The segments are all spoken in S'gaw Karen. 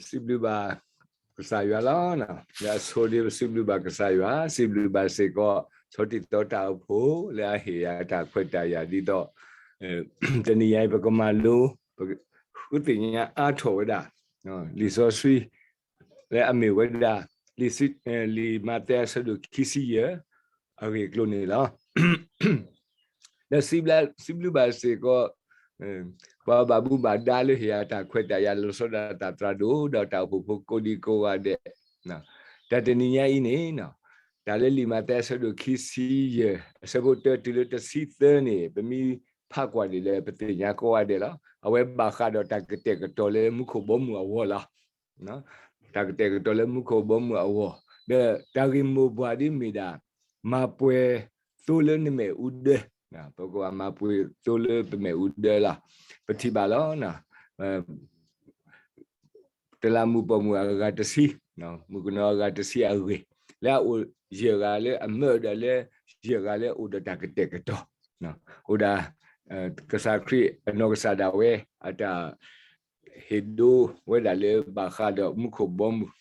စံးဘျုးဘၣ်ကစၢ်ယွၤလီၤ. လၢအဆိဒ်ပစံးဘျုးဘၣ်ကစၢ်ယွၤ, စံးဘျုးဘၣ်စ့ၢ်ကီး ဆီတံၢ်သီတၢ်အိၣ်ဖှိၣ် လၢအဟ့ၣ်ယၤတၢ်ခွဲးတၢ်ယာ်ဒ်သိး တနံၤညါအံၤ ပကမၤလိ ပကဃုသ့ၣ်ညါအါထီၣ်ဝဲဒၣ် လံာ်စီဆှံ လၢအမ့ၢ်ဝဲဒၣ် လံာ်စံ- လံာ်မးသဲအဆၢဒိၣ်ခံဆံယဲၢ် အဂ့ၢ်အကျိၤန့ၣ်လီၤ. ဒီးစံးဘျုး- စံးဘျုးဘၣ်စ့ၢ်ကီး ပှၤဘၣ်မူဘၣ်ဒါလၢဟ့ၣ်ယၤတၢ်ခွဲးတၢ်ယာ် လီၤဆီဒၣ်တၢ်သရၣ်ဒိၣ် ဒီးတၢ်အိၣ်ဖှိၣ်ဖိကိးဒံကိးဂၤဒဲး, တၢ်တနံၤညါအံၤန့ၣ် တၢ်လၢလံာ်မးသဲအဆၢဒိၣ်ခံဆံယဲၢ် အဆၢဖိတၢတုၤလၢတဆံသၢန့ၣ် ပမ့ၢ်ဖးကွၢ်န့ၣ်ဒီး ပသ့ၣ်ညါကိးဂၤဒဲးလီၤ. အဝဲဘၣ်ဃးဒီးတၢ်ကတဲာ်ကတီၤလၢမူခိၣ်ဘီမုၢ်အဂီၢ်လီၤ. တၢ်ကတဲာ်ကတီၤလၢမူခိၣ်ဘီမုၢ်အဂီၢ်, ဒီးတၢ်ဂ့ၢ်မိၢ်ပှၢ်ဒ်မ့ၢ်ဒၣ် မၤပှဲၤသိလၢနမဲာ်အူဒၢ, ပကဘၣ်မၤပှဲၤသိလၢပမဲာ်အူဒၢလီၤ. ပထံၣ်ဘၣ်လီၤ. တလးမူးပိာ်မုၣ်အဂၤတဆံ, မုၣ်ကနီၤအဂၤတဆံအဂ့ၢ်, လၢအအိၣ်ယဲၢ်ဂၤလၢအမၢဒီးလၢ ယဲၢ်ဂၤလၢအအိၣ်ဒီးတၢ်ကတဲာ်ကတီၤ, အိၣ်ဒၣ် ကစၢ်ခရံာ်အနီၢ်ကစၢ်ဒၣ်ဝဲ အတၢ်ဟ့ၣ်ဒိဝဲဒၣ်လၢဘၣ်ဃးဒီးမူခိၣ်ဘီမုၢ်,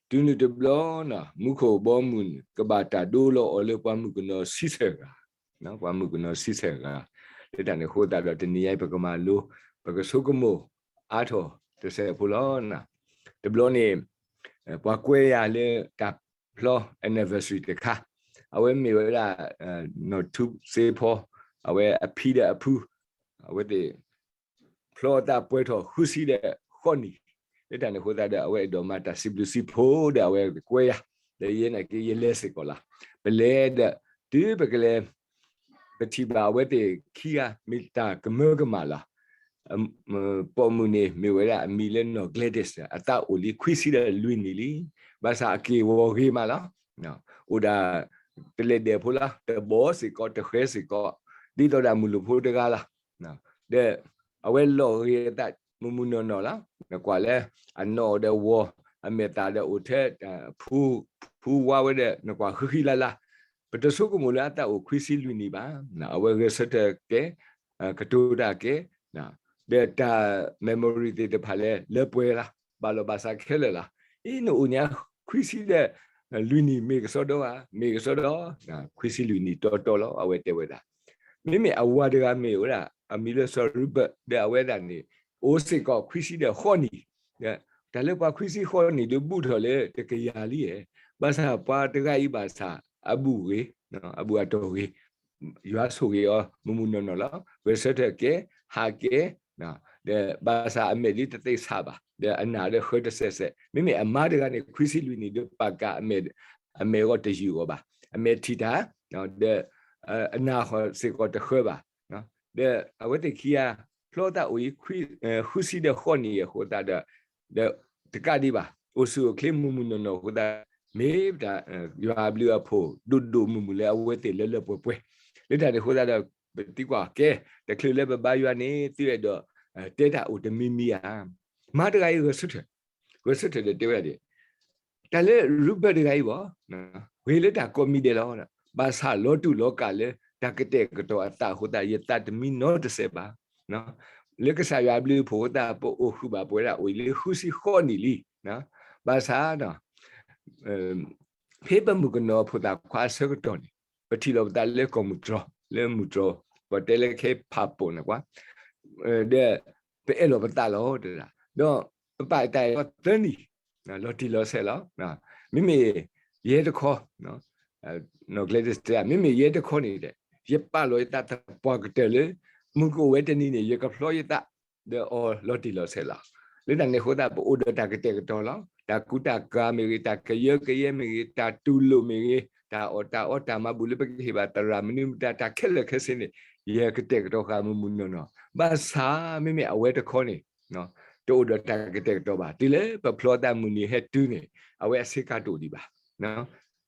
တုၤနုၤတဘျီန့ၣ် မူခိၣ်ဘီမုၢ်န့ၣ် ကဘၣ်တၢ်ဒိလီၤအီၤလၢပှၤမုၣ်ကနီၤဆံဆဲၣ်ဂၤ, ပှၤမုၣ်ကနီၤဆံဆဲၣ်ဂၤ, လၢတၢ်န့ၣ်အဃိသတးဒီး တနံၤညါအံၤ ပကမၤလိ ပကဆိကမိၣ်အါထီၣ်တစဲးဖိလီၤ. တဘျီန့ၣ် ပှၤကွဲးယၤလၢတၢ်ဖျီ anniversary တခါ, အဝဲမ့ၢ်ဝဲဒၣ် နီၢ်ထူစ့ဖီ, အဝဲအဖံဒီးအဖု, အဝဲသ့ၣ် ဖျီအသးပှဲၤထီၣ်ဃုဆံဒီးဃိးနံၣ်, လၢတၢ်န့ၣ်အဃိသတးဒီး အဝဲအဲၣ်ဒိးမၤတၢ်စံးဘျုးစံးဖှိၣ်ဒီး အဝဲကွဲးယၤ, ဒီးယဲနာ်က့ယလဲၤစ့ၢ်ကီးလီၤ. ပလဲၤဒီး တုၤပကလဲၤ ပထံၣ်ဘၣ်အဝဲသ့ၣ်ခံဂၤ မ့ၢ်တၢ်ကမၢကမၣ်လီၤ. ပိာ်မုၣ်န့ၣ်မ့ၢ်ဝဲဒၣ်အမံၤလၢနီၢ် Gladys, အသးအိၣ်လံခွံဆံဒီးလွံၢ်နံၣ်လံ, ဘၣ်ဆၣ်အက့ၢ်အဂီၤဂ့ၤမးလီၤ. အိၣ်ဒၣ်တလဲၤဒဲးဖိလီၤ, တဘီစ့ၢ်ကီး တဃဲစ့ၢ်ကီး, ဒ်သိးဒၣ်မုၢ်လူၢ်ဖိတဂၤလီၤ. ဒီးအဝဲလီၤဂ့ၤအသးမုၢ်မုၢ်နီၢ်နီၢ်လီၤ. နကွၢ်လၢအနီၣ်ဒီးဝီၤ, အမဲာ်သၣ်ဒီးအိၣ်ထဲ ဖူဝါဝဲဒီး နကွၢ်ဃံဃံလၤလၤ, ပတဆိကမိၣ်လၢအသးအိၣ်ခွံဆံလွံၢ်နံၣ်ဘၣ်. အဝဲဂဲၤဆၢထၢၣ်ကဲ, ကတိၤတၢ်ကဲ, ဒီးတၢ် memory သ့ၣ်တဖၣ်လၢလၢပှဲၤလီၤ. ဘၣ်လီၤဘၣ်စးခဲလၢာ်လီၤ. အံၤနအိၣ်ညါခွံဆံဒီးလွံၢ်နံၣ် မ့ၢ်ကစီဒီဧါ, မ့ၢ်ကစီဒီ, ခွံဆံလွံၢ်နံၣ်တီတီလီၤ အဝဲတဲဝဲဒၣ်. မ့မ့ၢ်အဝၤတဂၤမ့ၢ်ဝဲဒၣ် အမံၤလၢစီၤရူဘၢၣ် ဒီးအဝဲဒၣ်န့ၣ် အိၣ်စ့ၢ်ကီးခွံဆံဒီးဃိးနံၣ်, တၢ်လၢပှၤခွံဆံဃိးနံၣ်ဒုးဘူးထီၣ်လၢတကယၤလံဧါ. ဘၣ်ဆၣ်ပှၤတဂၤအံၤဘၣ်ဆၣ် အဘူးဂ့ၤ, အဘူးအတီၢ်ဂ့ၤ, ယွၤဆိၣ်ဂ့ၤအီၤ မုၢ်မုၢ်နီၢ်နီၢ်လီၤ. ဂဲၤဆၢထၢၣ်ကဲ, ဟးကဲ, ဒီးဘၣ်ဆၣ်အမဲာ်ဒ်တသ့ဆးဘၣ်, ဒီးအနၢ်ဒီးဃၢတစဲးစဲး, မ့မ့ၢ်အမါတဂၤန့ၣ် ခွံဆံလွံၢ်နံၣ်ဒုးပာ်ကၤ အမဲာ်ဂီၢ်တယုၢ်အီၤဘၣ်, အမဲာ်ထံၣ်တၢ်, ဒီးအနၢ်ဃီစ့ၢ်ကီးတဃၢဘၣ်, ဒီးအဝဲသ့ၣ်ခံဂၤ ဖျီသးအိၣ်အံၤ ဃုဆံဒီးဃိးနံၣ်အဃိသတးဒီး, ဒီးတကးဒံးဘၣ် အိၣ်ဆူၣ်အိၣ်ချ့မုၢ်မုၢ်နီၢ်နီၢ်အဃိသတး, မ့ၢ်ပတၢ် ယွၤအဘျုးအဖှိၣ်ဒိၣ်ဒိၣ်မုၢ်မုၢ်လၢအဝဲသ့ၣ်လၢလၢပှဲၤပှဲၤ, လၢတၢ်န့ၣ်အဃိသတးဒီး ပသံကွၢ်ကဲ, တချုးလၢပဘါယွၤန့ၣ် သုအဲၣ်ဒိးတဲတၢ်အိၣ်တမံၤမံၤဧါ. မါတဂၤအံၤဂဲၤဆၢထၢၣ်, ဂဲၤဆၢထၢၣ်ဒီးတဲဝဲဒၣ်ဒ် တၢ်လၢရူဘၢၣ်တဂၤအံၤဘၣ်, ဂ့ၤလၢတၢ်ကိးမံၤဒဲးလီၤ. ဘၣ်ဆၣ်လီၤတူာ်လီၤကာ်လၢတၢ်ကတဲာ်ကတီၤအသးအဃိသတး ယသးတမံနီတစဲးဘၣ်. လၢကစၢ်ယွၤအဘျုးအဖှိၣ်အဃိသတး ပအိၣ်ဃုာ်ဘၣ်ပဝဲဒၣ်အိၣ်လၢဃုဆံဃိးနံၣ်လံ. ဘၣ်ဆၣ် ဖဲပမုၣ်ကနီၤဖိသၣ်ခွါအဆၢကတီၢ်န့ၣ် ပထံၣ်လီၤပသးလၢကီၢ်မုၢ်တြီၤ, လၢမုၢ်တြီၤ, ပတဲလၢခဲဖးပိာ်န့ၣ်ကွၢ်, ဒီးပအဲၣ်လီၤပသးလီၤတဒၣ်, ဒီးပပာ်တၢ်အီၤသၢနံၣ်, လီၤတံၢ်လီၤဆဲးလီၤ. မ့မ့ၢ်ယဲတခီ, နီၢ်ကျဲတစဲး မ့မ့ၢ်ယဲတခီန့ၣ်ဒီး ယပာ်လီၤယသးသပှၢ်ကတၢၢ်လၢ မုၢ်ကအိၣ်ဝဲတနံၤန့ၣ် ယကဖျီယသး ဒီးအီၤလီၤတံၢ်လီၤဆဲးလီၤ. လၢတၢ်န့ၣ်အဃိသတး ပအိၣ်ဒီးတၢ်ကတဲာ်ကတီၤလီၤ. တၢ်ကူတၢ်ကၤမ့ၢ်ဂ့ၤ, တၢ်ကယၢကယဲမ့ၢ်ဂ့ၤ, တၢ်တူၢ်လိာ်မ့ၢ်ဂ့ၤ, တၢ်အီၣ်တၢ်အီတၢ်မၤဘူၣ်လၢပကဟ့ၣ်ဘၣ်သရၣ်မနုၤမတၤ တၢ်ခဲလၢာ်ခဲဆ့န့ၣ် ယကတဲာ်ကတီၤဃာ်မုၢ်မုၢ်နီၢ်နီၢ်. ဘၣ်ဆၣ်မ့မ့ၢ်အဝဲတခီန့ၣ် တအိၣ်ဒီးတၢ်ကတဲာ်ကတီၤဘၣ်. တုၤလၢပဖျီသးမုၢ်နံၤဟဲတုၤန့ၣ် အဝဲအဆ့ကၤတအိၣ်ဒံးဘၣ်.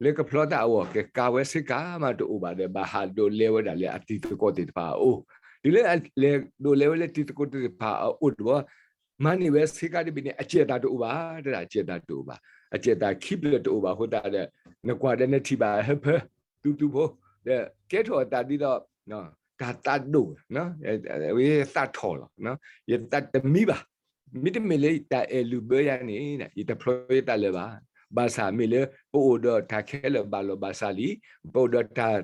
လၢကဖျီသးအဂီၢ် ကကၤဝဲဆ့ကၤမးတအိၣ်ဘၣ်ဒီး ဘၣ်ဟးဒိးလဲဝဲဒၣ်လၢအတံၤသကိးသ့ၣ်တဖၣ်အအိၣ်. တုၤလၢအလဲၤဒိးလဲဝဲလၢတံၤသကိးသ့ၣ်တဖၣ်အအိၣ်တဘျီ မၤန့ၢ်ဝဲဆ့ကၤတဘ့ၣ်န့ၣ် အစဲးသးတအိၣ်ဘၣ်, တဒၣ်အစဲးသးတအိၣ်ဘၣ်. အစဲးသးခံဖျၢၣ်တအိၣ်ဘၣ်အဃိသတးဒီး နကွၢ်ဒီးနထံၣ်ဘၣ်ဟၢဖၢ သူသူဖိ ဒီးကဲထီၣ်အသးဒ်သိး တၢ်သးဒိၣ်, ယသးထီၣ်လီၤ, ယသးတမံဘၣ်. မ့တမ့ၢ်လၢတၢ်အဲၣ်လုၢ်ဘၢယၤန့ၣ် ယတဖျီယသးလၢၤဘၣ်. ဘၣ်ဆၣ်မ့ၢ်လၢပအိၣ်ဒီးတၢ်ခဲလၢာ်ဘၣ်လီၤဘၣ်စးလံ, ပအိၣ်ဒီးတၢ်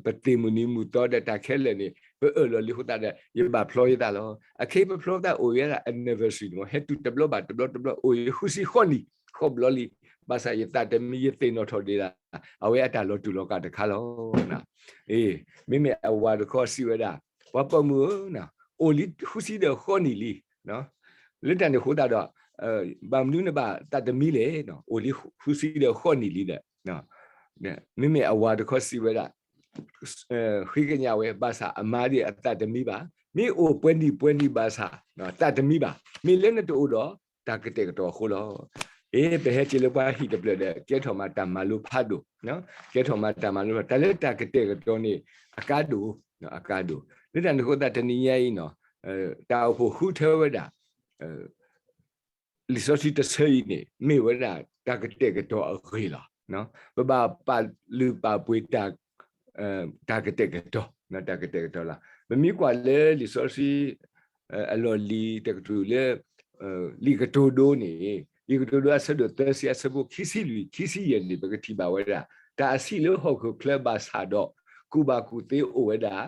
ပသ့ၣ်မုၢ်နံၤမုၢ်သီဒီးတၢ်ခဲလၢာ်န့ၣ် ပအၢၣ်လီၤလံအဃိသတးဒီး ယဘၣ်ဖျီယသးလီၤ. အခဲအံၤပဖျီသးအိၣ်ဝဲဒၣ် anniversary န့ၣ် ဟဲတုၤတဘျီဘၣ်တဘျီတဘျီ အိၣ်ယဃုဆံဃိးနံၣ် ဃိးဘျီလံ. ဘၣ်ဆၣ်ယသးတမံယသ့ၣ်နီၣ်ထီၣ်ဒံးဒၣ် အဝဲအတၢ်လီၤတူာ်လီၤကာ်တခါလီၤ. အ့ မ့မ့ၢ်အဝၤတခီစံးဝဲဒၣ်, ပှၤပိာ်မုၣ်ဧၢ, အိၣ်လံဃုဆံဒီးဃိးနံၣ်လံ, လၢတၢ်န့ၣ်အဃိသတးဒီး ဘၣ်မနုၤနဘၣ်သးတမံလဲၣ်, အိၣ်လံဃုဆံဒီးဃိးနံၣ်လံဒီး မ့မ့ၢ်အဝၤတခီစံးဝဲဒၣ်, ဃ့ကညးဝဲ ဘၣ်ဆၣ်အမါဒ်အသးတမံဘၣ်. မ့ၢ်အိၣ်ပှဲၤနံၣ်ပှဲၤနံၣ်ဘၣ်ဆၣ် သးတမံဘၣ်. မ့ၢ်လၢနတအိၣ်ဒီးတၢ်ကတဲာ်ကတီၤအဃိလီၤ. အ့ ပဟဲက့ၤလၢပှၤဟံၣ်တဖျၢၣ်ဒီး ကဲထီၣ်မးတၢ်မၤလိဖးဒိၣ်, ကဲထီၣ်မးတၢ်မၤလိဖးဒိၣ်, တၢ်လၢတၢ်ကတဲာ်ကတီၤန့ၣ် အကါဒိၣ်, အကါဒိၣ်. လၢတၢ်န့ၣ်အဃိသတးတနံၤညါအံၤန့ၣ် တၢ်အိၣ်ဖှိၣ်ဃုထၢဝဲဒၣ် လံာ်စီဆှံတဆၢအံၤန့ၣ် မ့ၢ်ဝဲဒၣ်တၢ်ကတဲာ်ကတီၤအဂ့ၢ်လီၤ. ပဘၣ်ပာ်လုၢ်ပာ်ပှ့ၤ တၢ်ကတဲာ်ကတီၤ, တၢ်ကတဲာ်ကတီၤလီၤ. ပမ့ၢ်ကွၢ်လၢလံာ်စီဆှံ အလီၢ်လံၤတကတြူၢ်လၢ လံာ်ကတိၤဒိန့ၣ်, လံာ်ကတိၤဒိအဆၢဒိၣ်သၢဆံ အဆၢဖိခံဆံလွံၢ် ခံဆံယဲၢ်န့ၣ် ပကထံၣ်ဘၣ်ဝဲဒၣ် တၢ်အဆံးလၢဟီၣ်ခိၣ်ချၢဘၣ်ဆၣ်ဒီး ကူၣ်ဘၣ်ကူၣ်သ့အိၣ်ဝဲဒၣ်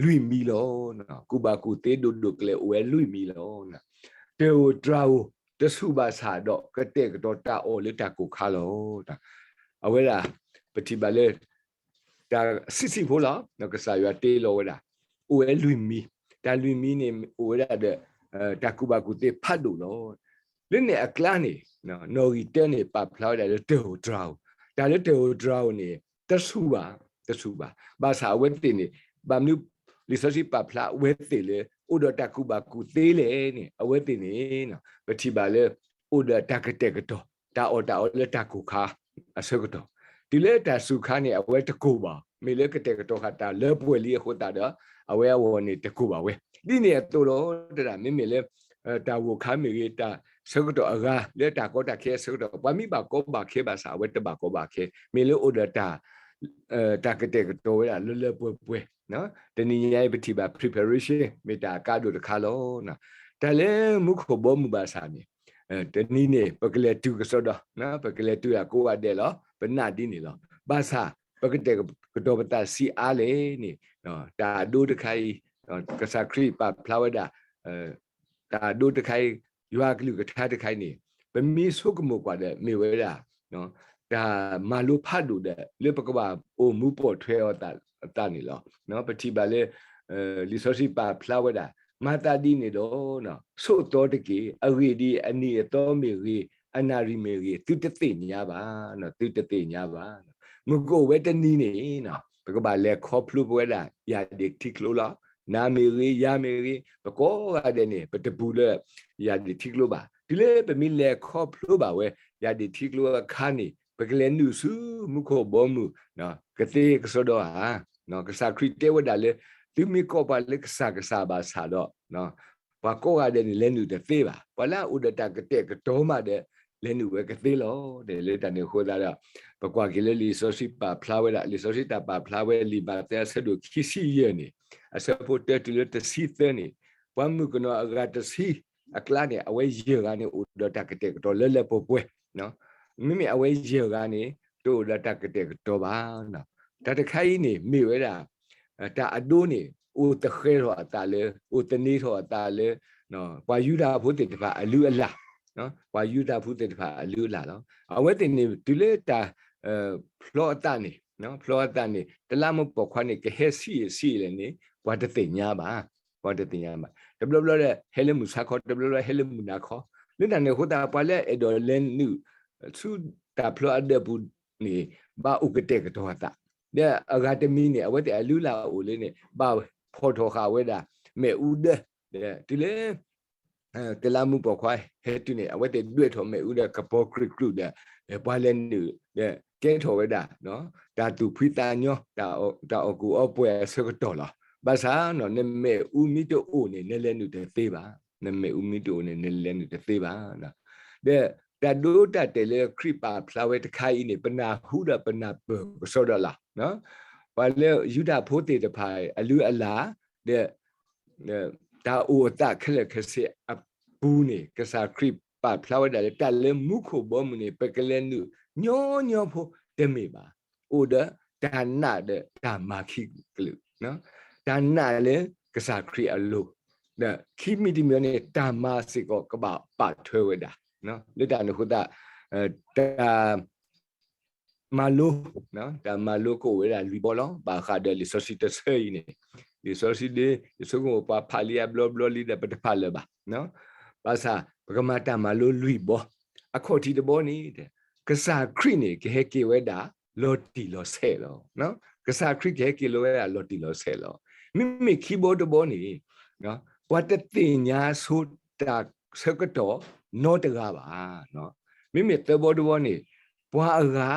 လွံၢ်မံၤလီၤ. ကူၣ်ဘၣ်ကူၣ်သ့ဒိၣ်ဒိၣ်ကလဲာ်အိၣ်ဝဲလွံၢ်မံၤလီၤ. တၢ်အိၣ်တြၤအိၣ် တဆူၣ်ဘၣ်ဆၣ်ဒီး ကတဲာ်ကတီၤတၢ်အီၣ်လၢတၢ်ကိၢ်ခါလီၤ. အဝဲဒၣ် ပထံၣ်ဘၣ်လၢ တၢ်ဆံးဆံးဖိလီၤ. ကစၢ်ယွၤတ့လီၤဝဲဒၣ် အိၣ်ဝဲလွံၢ်မံၤ, တၢ်လွံၢ်မံၤန့ၣ် အိၣ်ဝဲဒၣ်ဒီး တၢ်ကူၣ်ဘၣ်ကူၣ်သ့ဖးဒိၣ်လီၤ. လၢန့ၣ်အကျါန့ၣ် နီၣ်ဂံၢ်တၢန့ၣ် ပာ်ဖျါဝဲဒၣ်လၢတၢ်အိၣ်တြၤအိၣ်, တၢ်လၢတၢ်အိၣ်တြၤအိၣ်န့ၣ် တဆူၣ်ဘၣ်, တဆူၣ်ဘၣ်. ဘၣ်ဆၣ်အဝဲသ့ၣ်န့ၣ် ဘၣ်မနုၤ လံာ်စီဆှံပာ်ဖျါအဝဲသ့ၣ်လၢ အိၣ်ဒီးတၢ်ကူၣ်ဘၣ်ကူၣ်သ့လဲၣ်န့ၣ် အဝဲသ့ၣ်န့ၣ် ပထံၣ်ဘၣ်လၢ အိၣ်ဒီးတၢ်ကတဲာ်ကတီၤ တၢ်အီၣ်တၢ်အီလၢတၢ်ကိၢ်ခါအဆၢကတီၢ်, တုၤလၢတၢ်စူၤခါန့ၣ် အဝဲတကိၢ်ဘၣ်, မ့ၢ်လၢကတဲာ်ကတီၤဃာ်တၢ်လၢပှဲၤလံအဃိသတးဒီး အဝဲအဂီၢ်န့ၣ်တကိၢ်ဘၣ်ဝဲ. ဒ်န့ၣ်အသိးလီၤ. တဒၣ်မ့မ့ၢ်လၢ တၢ်ဂိၢ်ခါမ့ၢ်ဂ့ၤ, တၢ်ဆၢကတီၢ်အဂၤလၢတၢ်ကီတၢ်ခဲအဆၢကတီၢ် ပှၤမ့ၢ်ဘၣ်ကီဘၣ်ခဲဘၣ်ဆၣ် အဝဲတဘၣ်ကီဘၣ်ခဲ, မ့ၢ်လၢအိၣ်ဒီးတၢ် တၢ်ကတဲာ်ကတီၤဝဲဒၣ်လၢလၢပှဲၤပှဲၤ, တနံၤညါအံၤပထံၣ်ဘၣ် preparation မ့ၢ်တၢ်အကါဒိၣ်တခါလီၤ. တၢ်လၢမူခိၣ်ဘီမုၢ်ဘၣ်ဆၣ်န့ၣ် တနံၤန့ၣ် ပကလဲၤတုၤကစီဒီ, ပကလဲၤတုၤဒၣ်ကိးဂၤဒဲးလီၤ. ပနာ်ဒ်န့ၣ်လီၤ. ဘၣ်ဆၣ် ပကတဲာ်ကတီၤပသးဆံးအါလဲၣ်န့ၣ် တၢ်အဒိတခါအံၤ ကစၢ်ခရံာ်ပာ်ဖျါဝဲဒၣ် တၢ်အဒိတခါအံၤ, ယွၤအကလုၢ်ကထါတခါအံၤန့ၣ် ပမ့ၢ်ဆိကမိၣ်ကွၢ်ဒီး မ့ၢ်ဝဲဒၣ် တၢ်မၤလိဖးဒိၣ်ဒီး လၢပကဘၣ်အိၣ်မူပိာ်ထွဲအသးန့ၣ်လီၤ. ပထံၣ်ဘၣ်လၢ လံာ်စီဆှံပာ်ဖျါဝဲဒၣ် မၤသးဒ်န့ၣ်ဒီး ဆိးသီတက့ၢ်. အဂ့ၢ်ဒ်အံၤ, အနံၤအသီမ့ၢ်ဂ့ၤ, အနၣ်ရံၣ်မ့ၢ်ဂ့ၤ, သုတသ့ၣ်ညါဘၣ်, သုတသ့ၣ်ညါဘၣ်. မုၢ်ကအိၣ်ဝဲတနံၤန့ၣ် ပကဘၣ်လဲၤခီဖျိပဝဲဒၣ် ယၣ်ဒ့ၣ်ထံကျိလီၤ. နၤမ့ၢ်ဂ့ၤ, ယၤမ့ၢ်ဂ့ၤ, ပကိးဂၤဒဲးန့ၣ် ပတပူၤလၢ ယၣ်ဒ့ၣ်ထံကျိဘၣ်. တုၤလၢပမ့ၢ်လဲၤခီဖျိဘၣ်ဝဲ ယၣ်ဒ့ၣ်ထံကျိအခါန့ၣ် ပကလဲၤနုာ်ဆူမူခိၣ်ဘီမုၢ် ကသ့ကစီဒီဧါ. ကစၢ်ခရံာ်တဲဝဲဒၣ်လၢ သုမ့ၢ်ကိးပှၤလၢကစၢ်ကစၢ်ဘၣ်ဆၣ်ဒီး ပှၤကိးဂၤဒဲးန့ၣ် လဲၤနုာ်တသ့ဘၣ်. ပှၤလၢအအိၣ်ဒီးတၢ်ကတဲာ်ကတီၤမးဒီး လဲၤနုာ်ဝဲကသ့လီၤ. လၢတၢ်န့ၣ်အဃိသတးဒီး ပကွၢ်က့ၤလၢလံာ်စီဆှံပာ်ဖျါဝဲဒၣ်, လံာ်စီဆှံတၢ်ပာ်ဖျါဝဲ လံာ်မးသဲအဆၢဒိၣ်ခံဆံယဲၢ်န့ၣ် အဆၢဖိတၢတုၤလၢတဆံသၢန့ၣ် ပှၤမုၣ်ကနီၤအဂၤတဆံအကျါန့ၣ် အဝဲယဲၢ်ဂၤန့ၣ် အိၣ်ဒီးတၢ်ကတဲာ်ကတီၤလၢလၢပှဲၤပှဲၤ မ့မ့ၢ်အဝဲယဲၢ်ဂၤန့ၣ် တအိၣ်ဒီးတၢ်ကတဲာ်ကတီၤဘၣ်. တၢ်တခါအံၤန့ၣ် မ့ၢ်ဝဲဒၣ် တၢ်အဒိန့ၣ် အိၣ်သဃဲၤထီၣ်အသးလၢ အိၣ်သန့ၤထီၣ်အသးလၢ ပှၤယူဒၤဖိသ့ၣ်တဖၣ်အလုၢ်အလၢ်, ပှၤယူဒၤဖိသ့ၣ်တဖၣ်အလုၢ်အလၢ်လီၤ. အဝဲသ့ၣ်န့ၣ် တုၤလၢတၢ် ဖျီအသးန့ၣ်, ဖျီအသးန့ၣ် တလးမူးပိာ်ခွါန့ၣ် ကဟဲဆံးအံၤဆံးအံၤလဲၣ်န့ၣ် ပှၤတသ့ၣ်ညါဘၣ်, ပှၤတသ့ၣ်ညါဘၣ်. တဘျီဘျီဒီး ဟဲလၢမုၢ်ဆါခီ, တဘျီဘျီဟဲလၢမုၢ်နၤခီ, လၢတၢ်န့ၣ်အဃိသတး ပှၤလၢအအဲၣ်ဒိးလဲၤနုာ် ဆူတၢ်ဖျီအဒၢးပူၤန့ၣ် ဘၣ်အိၣ်ကတဲာ်ကတီၤအသး, ဒီးအဂၤတမံၤန့ၣ် အဝဲသ့ၣ်အလုၢ်အလၢ်အိၣ်လၢန့ၣ် ဘၣ်ဖီၣ်ထီၣ်ဃာ်ဝဲဒၣ် မ့ၣ်အူဒၢ, ဒီးတုၤလၢ တလးမူးပိာ်ခွါဟဲတုၤန့ၣ် အဝဲသ့ၣ်ဒွဲၣ်ထီၣ်မ့ၣ်အူဒီးကပီၤကြံၣ်ကြုၣ်ဒီး ပှၤလဲၤနုာ်ဒီး ကဲထီၣ်ဝဲဒၣ် တၢ်သူၣ်ဖှံသးညီ တၢ်အီၣ်ကူၣ်အီပှဲၤအဆၢကတီၢ်လီၤ. ဘၣ်ဆၣ် နမ့ၣ်အူမ့ၢ်တအိၣ်န့ၣ် နလဲၤနုာ်တသ့ဘၣ်, နမ့ၣ်အူမ့ၢ်တအိၣ်န့ၣ် နလဲၤနုာ်တသ့ဘၣ်. ဒီးတၢ်ဒိတၢ်တဲာ်လၢခရံာ်ပာ်ဖျါဝဲတခါအံၤန့ၣ် ပနၢ်ဟူဒီးပနၢ်ပၢၢ်ကစီဒီလီၤ. ပှၤလၢယူဒၤဖိသ့ၣ်တဖၣ်အလုၢ်အလၢ် ဒီး တၢ်အိၣ်အသးခဲလၢာ်ခဲဆ့အ တၢ်နာ်အပူၤန့ၣ် ကစၢ်ခရံာ်ပာ်ဖျါဝဲဒၣ်လၢ တၢ်လၢမူခိၣ်ဘီမုၢ်န့ၣ် ပကလဲၤနုာ်ညီညီဖိတမ့ၢ်ဘၣ်. အိၣ်ဒီးတၢ်နာ်ဒီးတၢ်မၤခံကလုာ်, တၢ်နာ်လၢကစၢ်ခရံာ်အလိၤ, ဒီးခံမံၤတမံၤန့ၣ် တၢ်မၤစ့ၢ်ကီးကဘၣ်ပာ်ထွဲဝဲဒၣ်, လၢတၢ်န့ၣ်အဃိသတး တၢ် မၤလိ, တၢ်မၤလိကအိၣ်ဝဲဒၣ်လွံၢ်ဘီလီၤ. ဘၣ်ဃးဒီးလံာ်စီဆှံတဆၢအံၤန့ၣ်, လံာ်စီဆှံဒ် ယဆိကမိၣ်ပှၤဖးလံအဘျီဘျီလံဒီး ပတဖးလၢၤဘၣ်. ဘၣ်ဆၣ် ပကမၤတၢ်မၤလိလွံၢ်ဘီ, အခီၣ်ထံးတဘီန့ၣ်, ကစၢ်ခရံာ်န့ၣ် ကဟဲက့ၤဝဲဒၣ်လီၤတံၢ်လီၤဆဲးလီၤ. ကစၢ်ခရံာ်ကဟဲက့ၤလီၤဝဲဒၣ်လီၤတံၢ်လီၤဆဲးလီၤ. မ့မ့ၢ်ခံဘီတဘီန့ၣ်, ပှၤတသ့ၣ်ညါဆိတၢ်ဆၢကတီၢ်နီတဂၤဘၣ်. မ့မ့ၢ်သၢဘီတဘီန့ၣ်, ပှၤအဂၤ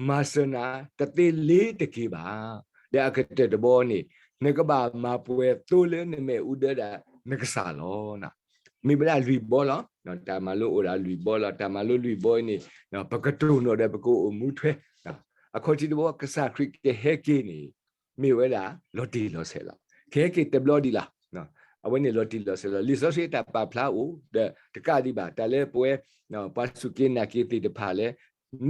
မၤစၢၤနၤတသ့လ့ၤတက့ၤဘၣ်. ဒီးအကတၢၢ်တဘီန့ၣ်, နကဘၣ်မၤပှဲၤသိလၢနမဲာ်အူဒၢဒၣ်နကစၢ်လီၤ. မ့ၢ်ဝဲဒၣ်လွံၢ်ဘီလီၤ. တၢ်မၤလိအိၣ်ဒၣ်လွံၢ်ဘီလီၤ. တၢ်မၤလိလွံၢ်ဘီအံၤန့ၣ်, ပကတိၢ်နီၣ်ဒီးပကအိၣ်မူထွဲ, အခီၣ်ထံးတဘီ ကစၢ်ခရံာ်ကဟဲက့ၤန့ၣ် မ့ၢ်ဝဲဒၣ်လီၤတံၢ်လီၤဆဲးလီၤ. ကဟဲက့ၤတဘျီဒံးလီၤ. အဝဲန့ၣ်လီၤတံၢ်လီၤဆဲးလီၤ. လံာ်စီဆှံတၢ်ပာ်ဖျါအိၣ်ဒီးတကးဒံးဘၣ် တၢ်လၢပဝဲ ပှၤစူၢ်က့ၤနာ်က့ၤသ့ၣ်တဖၣ်လၢ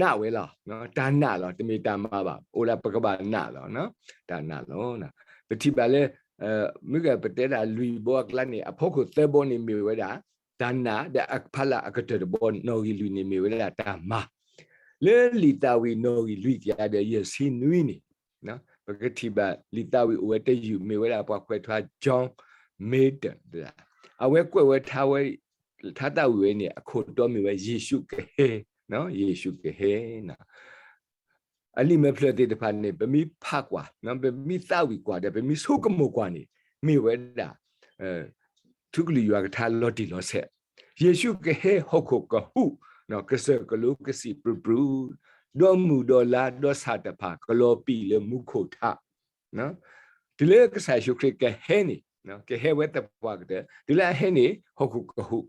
နာ်ဝဲလီၤ. တၢ်နာ်လီၤ, တမ့ၢ်တၢ်မၤဘၣ်. အိၣ်ဒၣ်ပကဘၣ်နာ်လီၤ. တၢ်နာ်လီၤ. ပထံၣ်ဘၣ်လၢ မ့ၢ်ဂ့ၤပတဲဒၣ်လွံၢ်ဘီအကျါန့ၣ် အဖီခိၣ်သၢဘီန့ၣ်မ့ၢ်ဝဲဒၣ် တၢ်နာ်, ဒီးအဖီလာ်အကတၢၢ်တဘီ နီၣ်ဂံၢ်လွံၢ်န့ၣ်မ့ၢ်ဝဲဒၣ်တၢ်မၤ. လၢလံာ်သးဝံၣ်နီၣ်ဂံၢ်လွံၢ်ကယၤဒီးယဲၢ်ဆံနွံန့ၣ်, ပကထံၣ်ဘၣ်လံာ်သးဝံၣ်အိၣ်ဝဲတယုၢ် မ့ၢ်ဝဲဒၣ်ပှၤကွဲးထွါ John Milton အဝဲကွဲးဝဲထါဝဲ ထါသးဝံၣ်ဝဲန့ၣ် အခိၣ်တီမ့ၢ်ဝဲ ယ့ၣ်ၡူးကဟဲ, ယ့ၣ်ၡူးကဟဲ. အလံာ်မဲာ်ဖျၢၣ်သ့ၣ်တဖၣ်န့ၣ် ပမ့ၢ်ဖးကွၢ်, ပမ့ၢ်သးဝံၣ်ကွၢ်ဒီး ပမ့ၢ်ဆိကမိၣ်ကွၢ်န့ၣ် မ့ၢ်ဝဲဒၣ် ထူကလုၢ်ယွၤကထါလီၤတံၢ်လီၤဆဲး, ယ့ၣ်ၡူးကဟဲ ဟီၣ်ခိၣ်ကဟူး, ကစၢၢ်ကလိကစံးပြူၤပြူၤ, ဒီးမုၢ်ဒီးလါဒီးဆၣ်တဖၣ် ကလီၤပံာ်လၢမူခိၣ်ထး တုၤလၢကစၢ်ယ့ၣ်ၡူးခရံာ်ကဟဲန့ၣ်, ကဟဲဝဲသပှၢ်ကတၢၢ်, တုၤလၢအဟဲန့ၣ် ဟီၣ်ခိၣ်ကဟူး,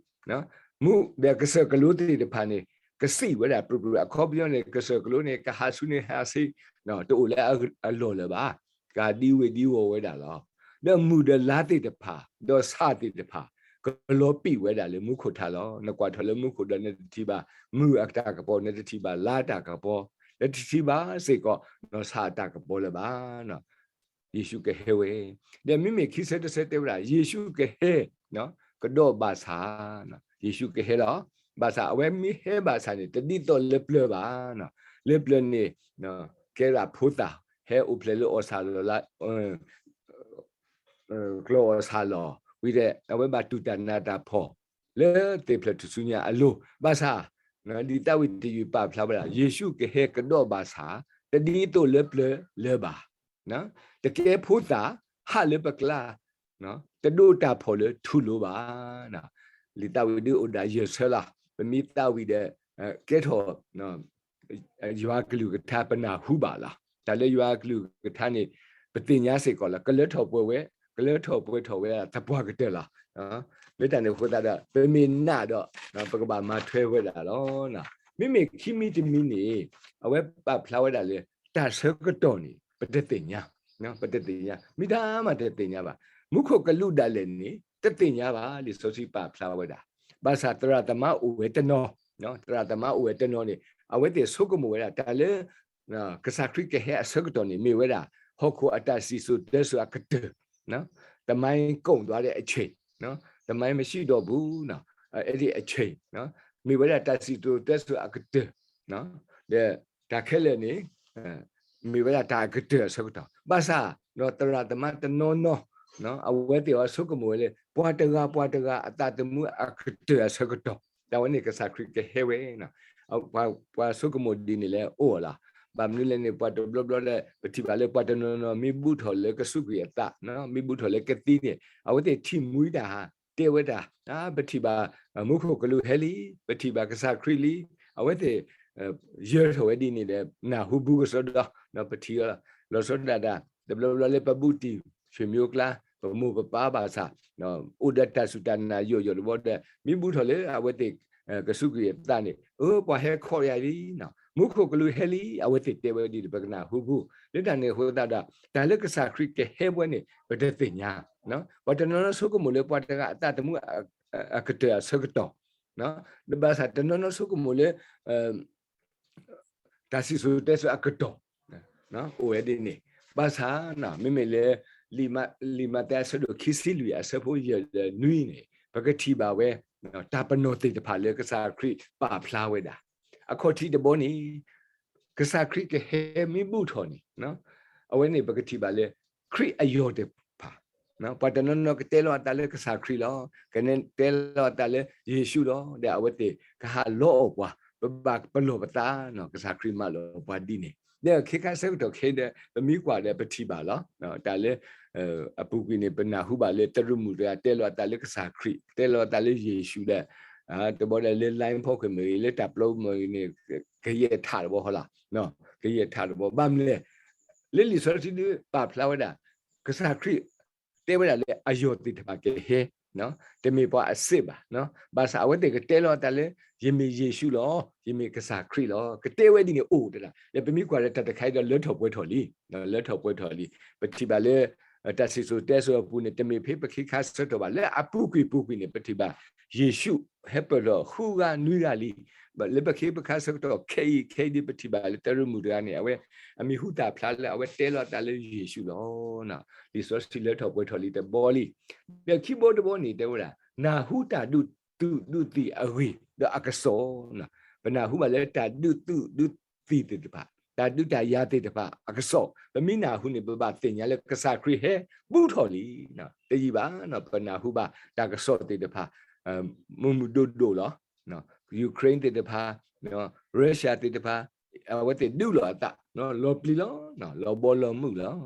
မူဒီးကစၢၢ်ကလိသ့ၣ်တဖၣ်န့ၣ် ကစံးဝဲဒၣ်ပြူၤပြူၤ, အခီပညီန့ၣ် ကစၢၢ်ကလိန့ၣ် ကဟးဆူန့ၣ်ဟးဆံ, တအိၣ်လၢအလီၢ်လၢၤဘၣ်, ကဒံဝ့ၤဒံဝီၤဝဲဒၣ်လီၤ. ဒီးမုၢ်ဒီးလါသ့ၣ်တဖၣ်, ဒီးဆၣ်သ့ၣ်တဖၣ်, ကလီၤပံာ်ဝဲဒၣ်လၢမူခိၣ်ထးလီၤ. နကွၢ်ထီၣ်လၢမူခိၣ်ဒီး နတထံၣ်ဘၣ်မုၢ်အတၢ်ကပီၤ, နတထံၣ်ဘၣ်လါတၢ်ကပီၤ, နတထံၣ်ဘၣ်စ့ၢ်ကီး နီၢ်ဆၣ်အတၢ်ကပီၤလၢၤဘၣ်. ယ့ၣ်ၡူးကဟဲဝဲ, ဒီးမ့မ့ၢ်ခံဆၢတဆၢတဲဝဲဒၣ် ယ့ၣ်ၡူးကဟဲ, ကဒီးဘၣ်ဆၣ်, ယ့ၣ်ၡူးကဟဲလီၤ. ဘၣ်ဆၣ်အဝဲမ့ၢ်ဟဲဘၣ်ဆၣ်န့ၣ် တဒ်သိးလၢပျၢၤဘၣ်. လၢပျၢၤန့ၣ် ကဲဒၣ်ဖိသၣ်, ဟဲအိၣ်ဖျဲၣ်လၢအီၣ်ဆၣ်လီၤလၢ ကျီၢ်အီၣ်ဆၣ်လီၤ, ဝံၤဒီး အဝဲဘၣ်တူၢ်တၢ်နးတၢ်ဖှီၣ် လၢသ့ၣ်ဖျၢၣ်ထူၣ်စုညါအလိၤ, ဘၣ်ဆၣ် လံာ်သးဝံၣ်တယုၢ်ပာ်ဖျါဝဲဒၣ် ယ့ၣ်ၡူးကဟဲကဒီးဘၣ်ဆၣ် တဒ်သိးလၢပျၢၤလၢၤဘၣ်. တကဲဖိသၣ် ဟးလၢပကျါ, တဒိးတၢ်ဖှီၣ်လၢထူၣ်လိၤဘၣ်. လံာ်သးဝံၣ်ဒုးအိၣ်ဒၣ်ယဲၢ်ဆၢလီၤ. ပမ့ၢ်သးဝံၣ်ဒီး ကဲထီၣ် ယွၤကလုၢ်ကထါပနၢ်ဟူဘၣ်လီၤ. တၢ်လၢယွၤကလုၢ်ကထါန့ၣ် ပသ့ၣ်ညါစ့ၢ်ကီးလီၤ. ကလၢထီၣ်ပှဲၤဝဲ, ကလၢထီၣ်ပှဲၤထီၣ်ဝဲသပှၢ်ကတၢၢ်လီၤ. လၢတၢ်န့ၣ်အဃိသတးဒီး ပမ့ၢ်နာ်ဒီး ပကဘၣ်မၤထွဲဝဲဒၣ်လီၤ. မ့မ့ၢ်ခံမံၤတမံၤန့ၣ် အဝဲပာ်ဖျါဝဲဒၣ်လၢ တၢ်ဆၢကတီၢ်န့ၣ် ပတသ့ၣ်ညါ, ပတသ့ၣ်ညါ, မ့ၢ်တၢ်မၤတသ့ၣ်ညါဘၣ်. မူခိၣ်ကလူးဒၣ်လဲာ်န့ၣ် တသ့ၣ်ညါဘၣ်, လံာ်စီဆှံပာ်ဖျါဝဲဒၣ်. ဘၣ်ဆၣ်သရၣ်သမါအိၣ်ဝဲတနီၤ, သရၣ်သမါအိၣ်ဝဲတနီၤန့ၣ် အဝဲသ့ၣ်ဆိကမိၣ်ဝဲဒၣ် တၢ်လၢ ကစၢ်ခရံာ်ကဟဲအဆၢကတီၢ်န့ၣ် မ့ၢ်ဝဲဒၣ် ဟီၣ်ခိၣ်အတၢ်စံၣ်စိၤတဲစိၤအကတၢၢ်, သမိုင်းကုန်သွားတဲ့အချိန်, သမိုင်းမရှိတော့ဘူး, အဲ့ဒီအချိန်, မ့ၢ်ဝဲဒၣ်တၢ်စံၣ်စိၤတဲစိၤအကတၢၢ်, ဒီးတၢ်ခဲလၢာ်န့ၣ် မ့ၢ်ဝဲဒၣ်တၢ်အကတၢၢ်အဆၢကတီၢ်. ဘၣ်ဆၣ် သရၣ်သမါတနီၤနီၤ အဝဲသ့ၣ်အီၤဆိကမိၣ်ဝဲလၢ ပှၤတဂၤပှၤတဂၤအသးသမူအကတၢၢ်အဆၢကတီၢ်, တၢ်ဝဲန့ၣ်ကစၢ်ခရံာ်ကဟဲဝဲ ပှၤဆိကမိၣ်ဒ်န့ၣ်လဲၣ်အိၣ်လီၤ. ဘၣ်မနုၤလဲၣ်န့ၣ် ပှၤတဘျီဘျီလၢ ပထံၣ်ဘၣ်လၢပှၤတနီၤနီၤ မ့ၢ်ဘူးထီၣ်လၢကစူးကွံာ်အသး, မ့ၢ်ဘူးထီၣ်လၢကသံန့ၣ် အဝဲသ့ၣ်ထံၣ်မှံတၢ်ဟး တဲဝဲဒၣ်, ပထံၣ်ဘၣ် မူခိၣ်ကလူးဟဲလံ, ပထံၣ်ဘၣ်ကစၢ်ခရံာ်လံ, အဝဲသ့ၣ် ယၢၤထီၣ်ဝဲဒ်န့ၣ်ဒီး နၢ်ဟူဘူးကစီဒီ, ပထံၣ်အီၤလီၤဆီဒၣ်တၢ် တဘျီဘျီလၢပဘူးတံၢ် ဆွေမျိုး ကျါ ပမိၢ်ပပၢ်ဘၣ်ဆၣ် အိၣ်ဒီးတၢ်စူၢ်တၢ်နာ်ယိာ်ယိာ်တဘျီဒီး မ့ၢ်ဘူးထီၣ်လၢအဝဲသ့ၣ် ကစူးကွံာ်အသးန့ၣ် အၢ ပှၤဟဲခီယၤလံ, မူခိၣ်ကလူးဟဲလံ အဝဲသ့ၣ်တဲဝဲဒ်န့ၣ် ပကနၢ်ဟူဘူး. လၢတၢ်န့ၣ်အဃိသတးဒီး တၢ်လၢကစၢ်ခရံာ်ကဟဲဝဲန့ၣ် ပတသ့ၣ်ညါ, ပှၤတနီၤနီၤဆိကမိၣ်လၢပှၤတဂၤအသးသမူ အကတၢၢ်အဆၢကတီၢ်, ဘၣ်ဆၣ်တနီၤနီၤဆိကမိၣ်လၢ တၢ်စံၣ်စိၤတဲစိၤအကတီၢ် အိၣ်ဝဲဒ်န့ၣ်, ဘၣ်ဆၣ် မ့မ့ၢ်လၢ လံာ်မၤသဲအဆၢဒိၣ်ခံဆံလွံၢ်အဆၢဖိယဲၢ်ဒီးနွံန့ၣ် ပကထံၣ်ဘၣ်ဝဲ တၢ်ပနီၣ်သ့ၣ်တဖၣ်လၢကစၢ်ခရံာ်ပာ်ဖျါဝဲဒၣ်, အခီၣ်ထံးတဘီန့ၣ် ကစၢ်ခရံာ်ကဟဲမ့ၢ်ဘူၣ်ထီၣ်န့ၣ် အဝဲန့ၣ်ပကထံၣ်ဘၣ်လၢ ခရံာ်အယီၢ်တဖၣ် ပှၤတနီၤနီၤကတဲလီၤအသးလၢကစၢ်ခရံာ်လီၤ, ကတဲလီၤအသးလၢယ့ၣ်ၡူးလီၤ, ဒီးအဝဲသ့ၣ်ကဟးလီအီၣ်ပှၤ, ပဘၣ်ပလီၢ်ပသး, ကစၢ်ခရံာ်မၢလီၤပှၤဒ်န့ၣ်, ဒီးခ့ခါဆၢကတီၢ်ခဲအံၤဒီး ပမ့ၢ်ကွၢ်ဒီးပထံၣ်ဘၣ်လီၤ, တၢ်လၢ အပူၤကွံာ်န့ၣ် ပနၢ်ဟူဘၣ်လၢတရူးမုၣ်တဂၤတဲလီၤအသးလၢကစၢ်ခရံာ်, တဲလီၤအသးလၢယ့ၣ်ၡူးဒီး တဘီဒီးလၢ line ဖီခိၣ်မ့ၢ်ဂ့ၤ လၢတၢ်ပျီမ့ၢ်ဂ့ၤန့ၣ် ကယဲၢ်ထးတဘီဟီလီၤ, ကယဲၢ်ထးတဘီ ဘၣ်မနုၤလဲၣ်, လၢလံာ်စီဆှံဒုးပာ်ဖျါဝဲဒၣ် ကစၢ်ခရံာ်တဲဝဲဒၣ်လၢအယီၢ်သ့ၣ်တဖၣ်ကဟဲ, တမ့ၢ်ပှၤအစ့းဘၣ်, ဘၣ်ဆၣ်အဝဲသ့ၣ်ကတဲလီၤအသးလၢ ယမ့ၢ်ယ့ၣ်ၡူးလီၤ, ယမ့ၢ်ကစၢ်ခရံာ်လီၤ, ကတဲဝဲဒ်န့ၣ်အိၣ်တဒၣ်, ဒီးပမ့ၢ်ကွၢ်လၢတၢ်တခါအံၤဒီးလၢထီၣ်ပှဲၤထီၣ်လံ, လၢထီၣ်ပှဲၤထီၣ်လံ, ပထံၣ်ဘၣ်လၢ တၢ်စံၣ်စိၤတဲစိၤအပူၤန့ၣ် တမ့ၢ်ဖဲပခ့ခါဆၢကတီၢ်ဘၣ်, လၢအပူၤကွံာ်ပူၤကွံာ်န့ၣ် ပထံၣ်ဘၣ် ယ့ၣ်ၡူးဟဲပၢၢ်ထီၣ်ဃုဂၤနွံဂၤလံ, လၢပခ့ပခါဆၢကတီၢ်ခဲအံၤခဲအံၤဒ်ပထံၣ်ဘၣ်လၢတရူးမုၣ်တဂၤန့ၣ် အဝဲအမံၤဟူသၣ်ဖျါလၢအဝဲတဲလီၤအသးလၢယ့ၣ်ၡူးလီၤ, လံာ်စီဆှံလၢထီၣ်ပှဲၤထီၣ်လံတဘီလံ, ဒီးခံဘီတဘီန့ၣ်တဲဝဲဒၣ် နၢ်ဟူတၢ်ဒုးသုးဒုးသံၣ်အဂ့ၢ်ဒီးအကစီၣ်, ပနၢ်ဟူဘၣ်လၢတၢ်ဒုးသုးဒုးသံၣ်သ့ၣ်တဖၣ်, တၢ်ဒုးတၢ်ယၤသ့ၣ်တဖၣ်အကစီၣ်, ပမ့ၢ်နၢ်ဟူန့ၣ် ပဘၣ်သ့ၣ်ညါလၢကစၢ်ခရံာ်ဟဲဘူၣ်ထီၣ်လံ, တယံာ်ဘၣ် ပနၢ်ဟူဘၣ်တၢ်ကစီၣ်သ့ၣ်တဖၣ် မုၢ်မုၢ်ဒိၣ်ဒိၣ်လီၤ, Ukraine သ့ၣ်တဖၣ်, Russia သ့ၣ်တဖၣ်, အဝဲသ့ၣ်ဒုးလီၤအသး, လီၤပျံၤလီၤ, လီၤဘီလီၤမုၢ်လီၤ,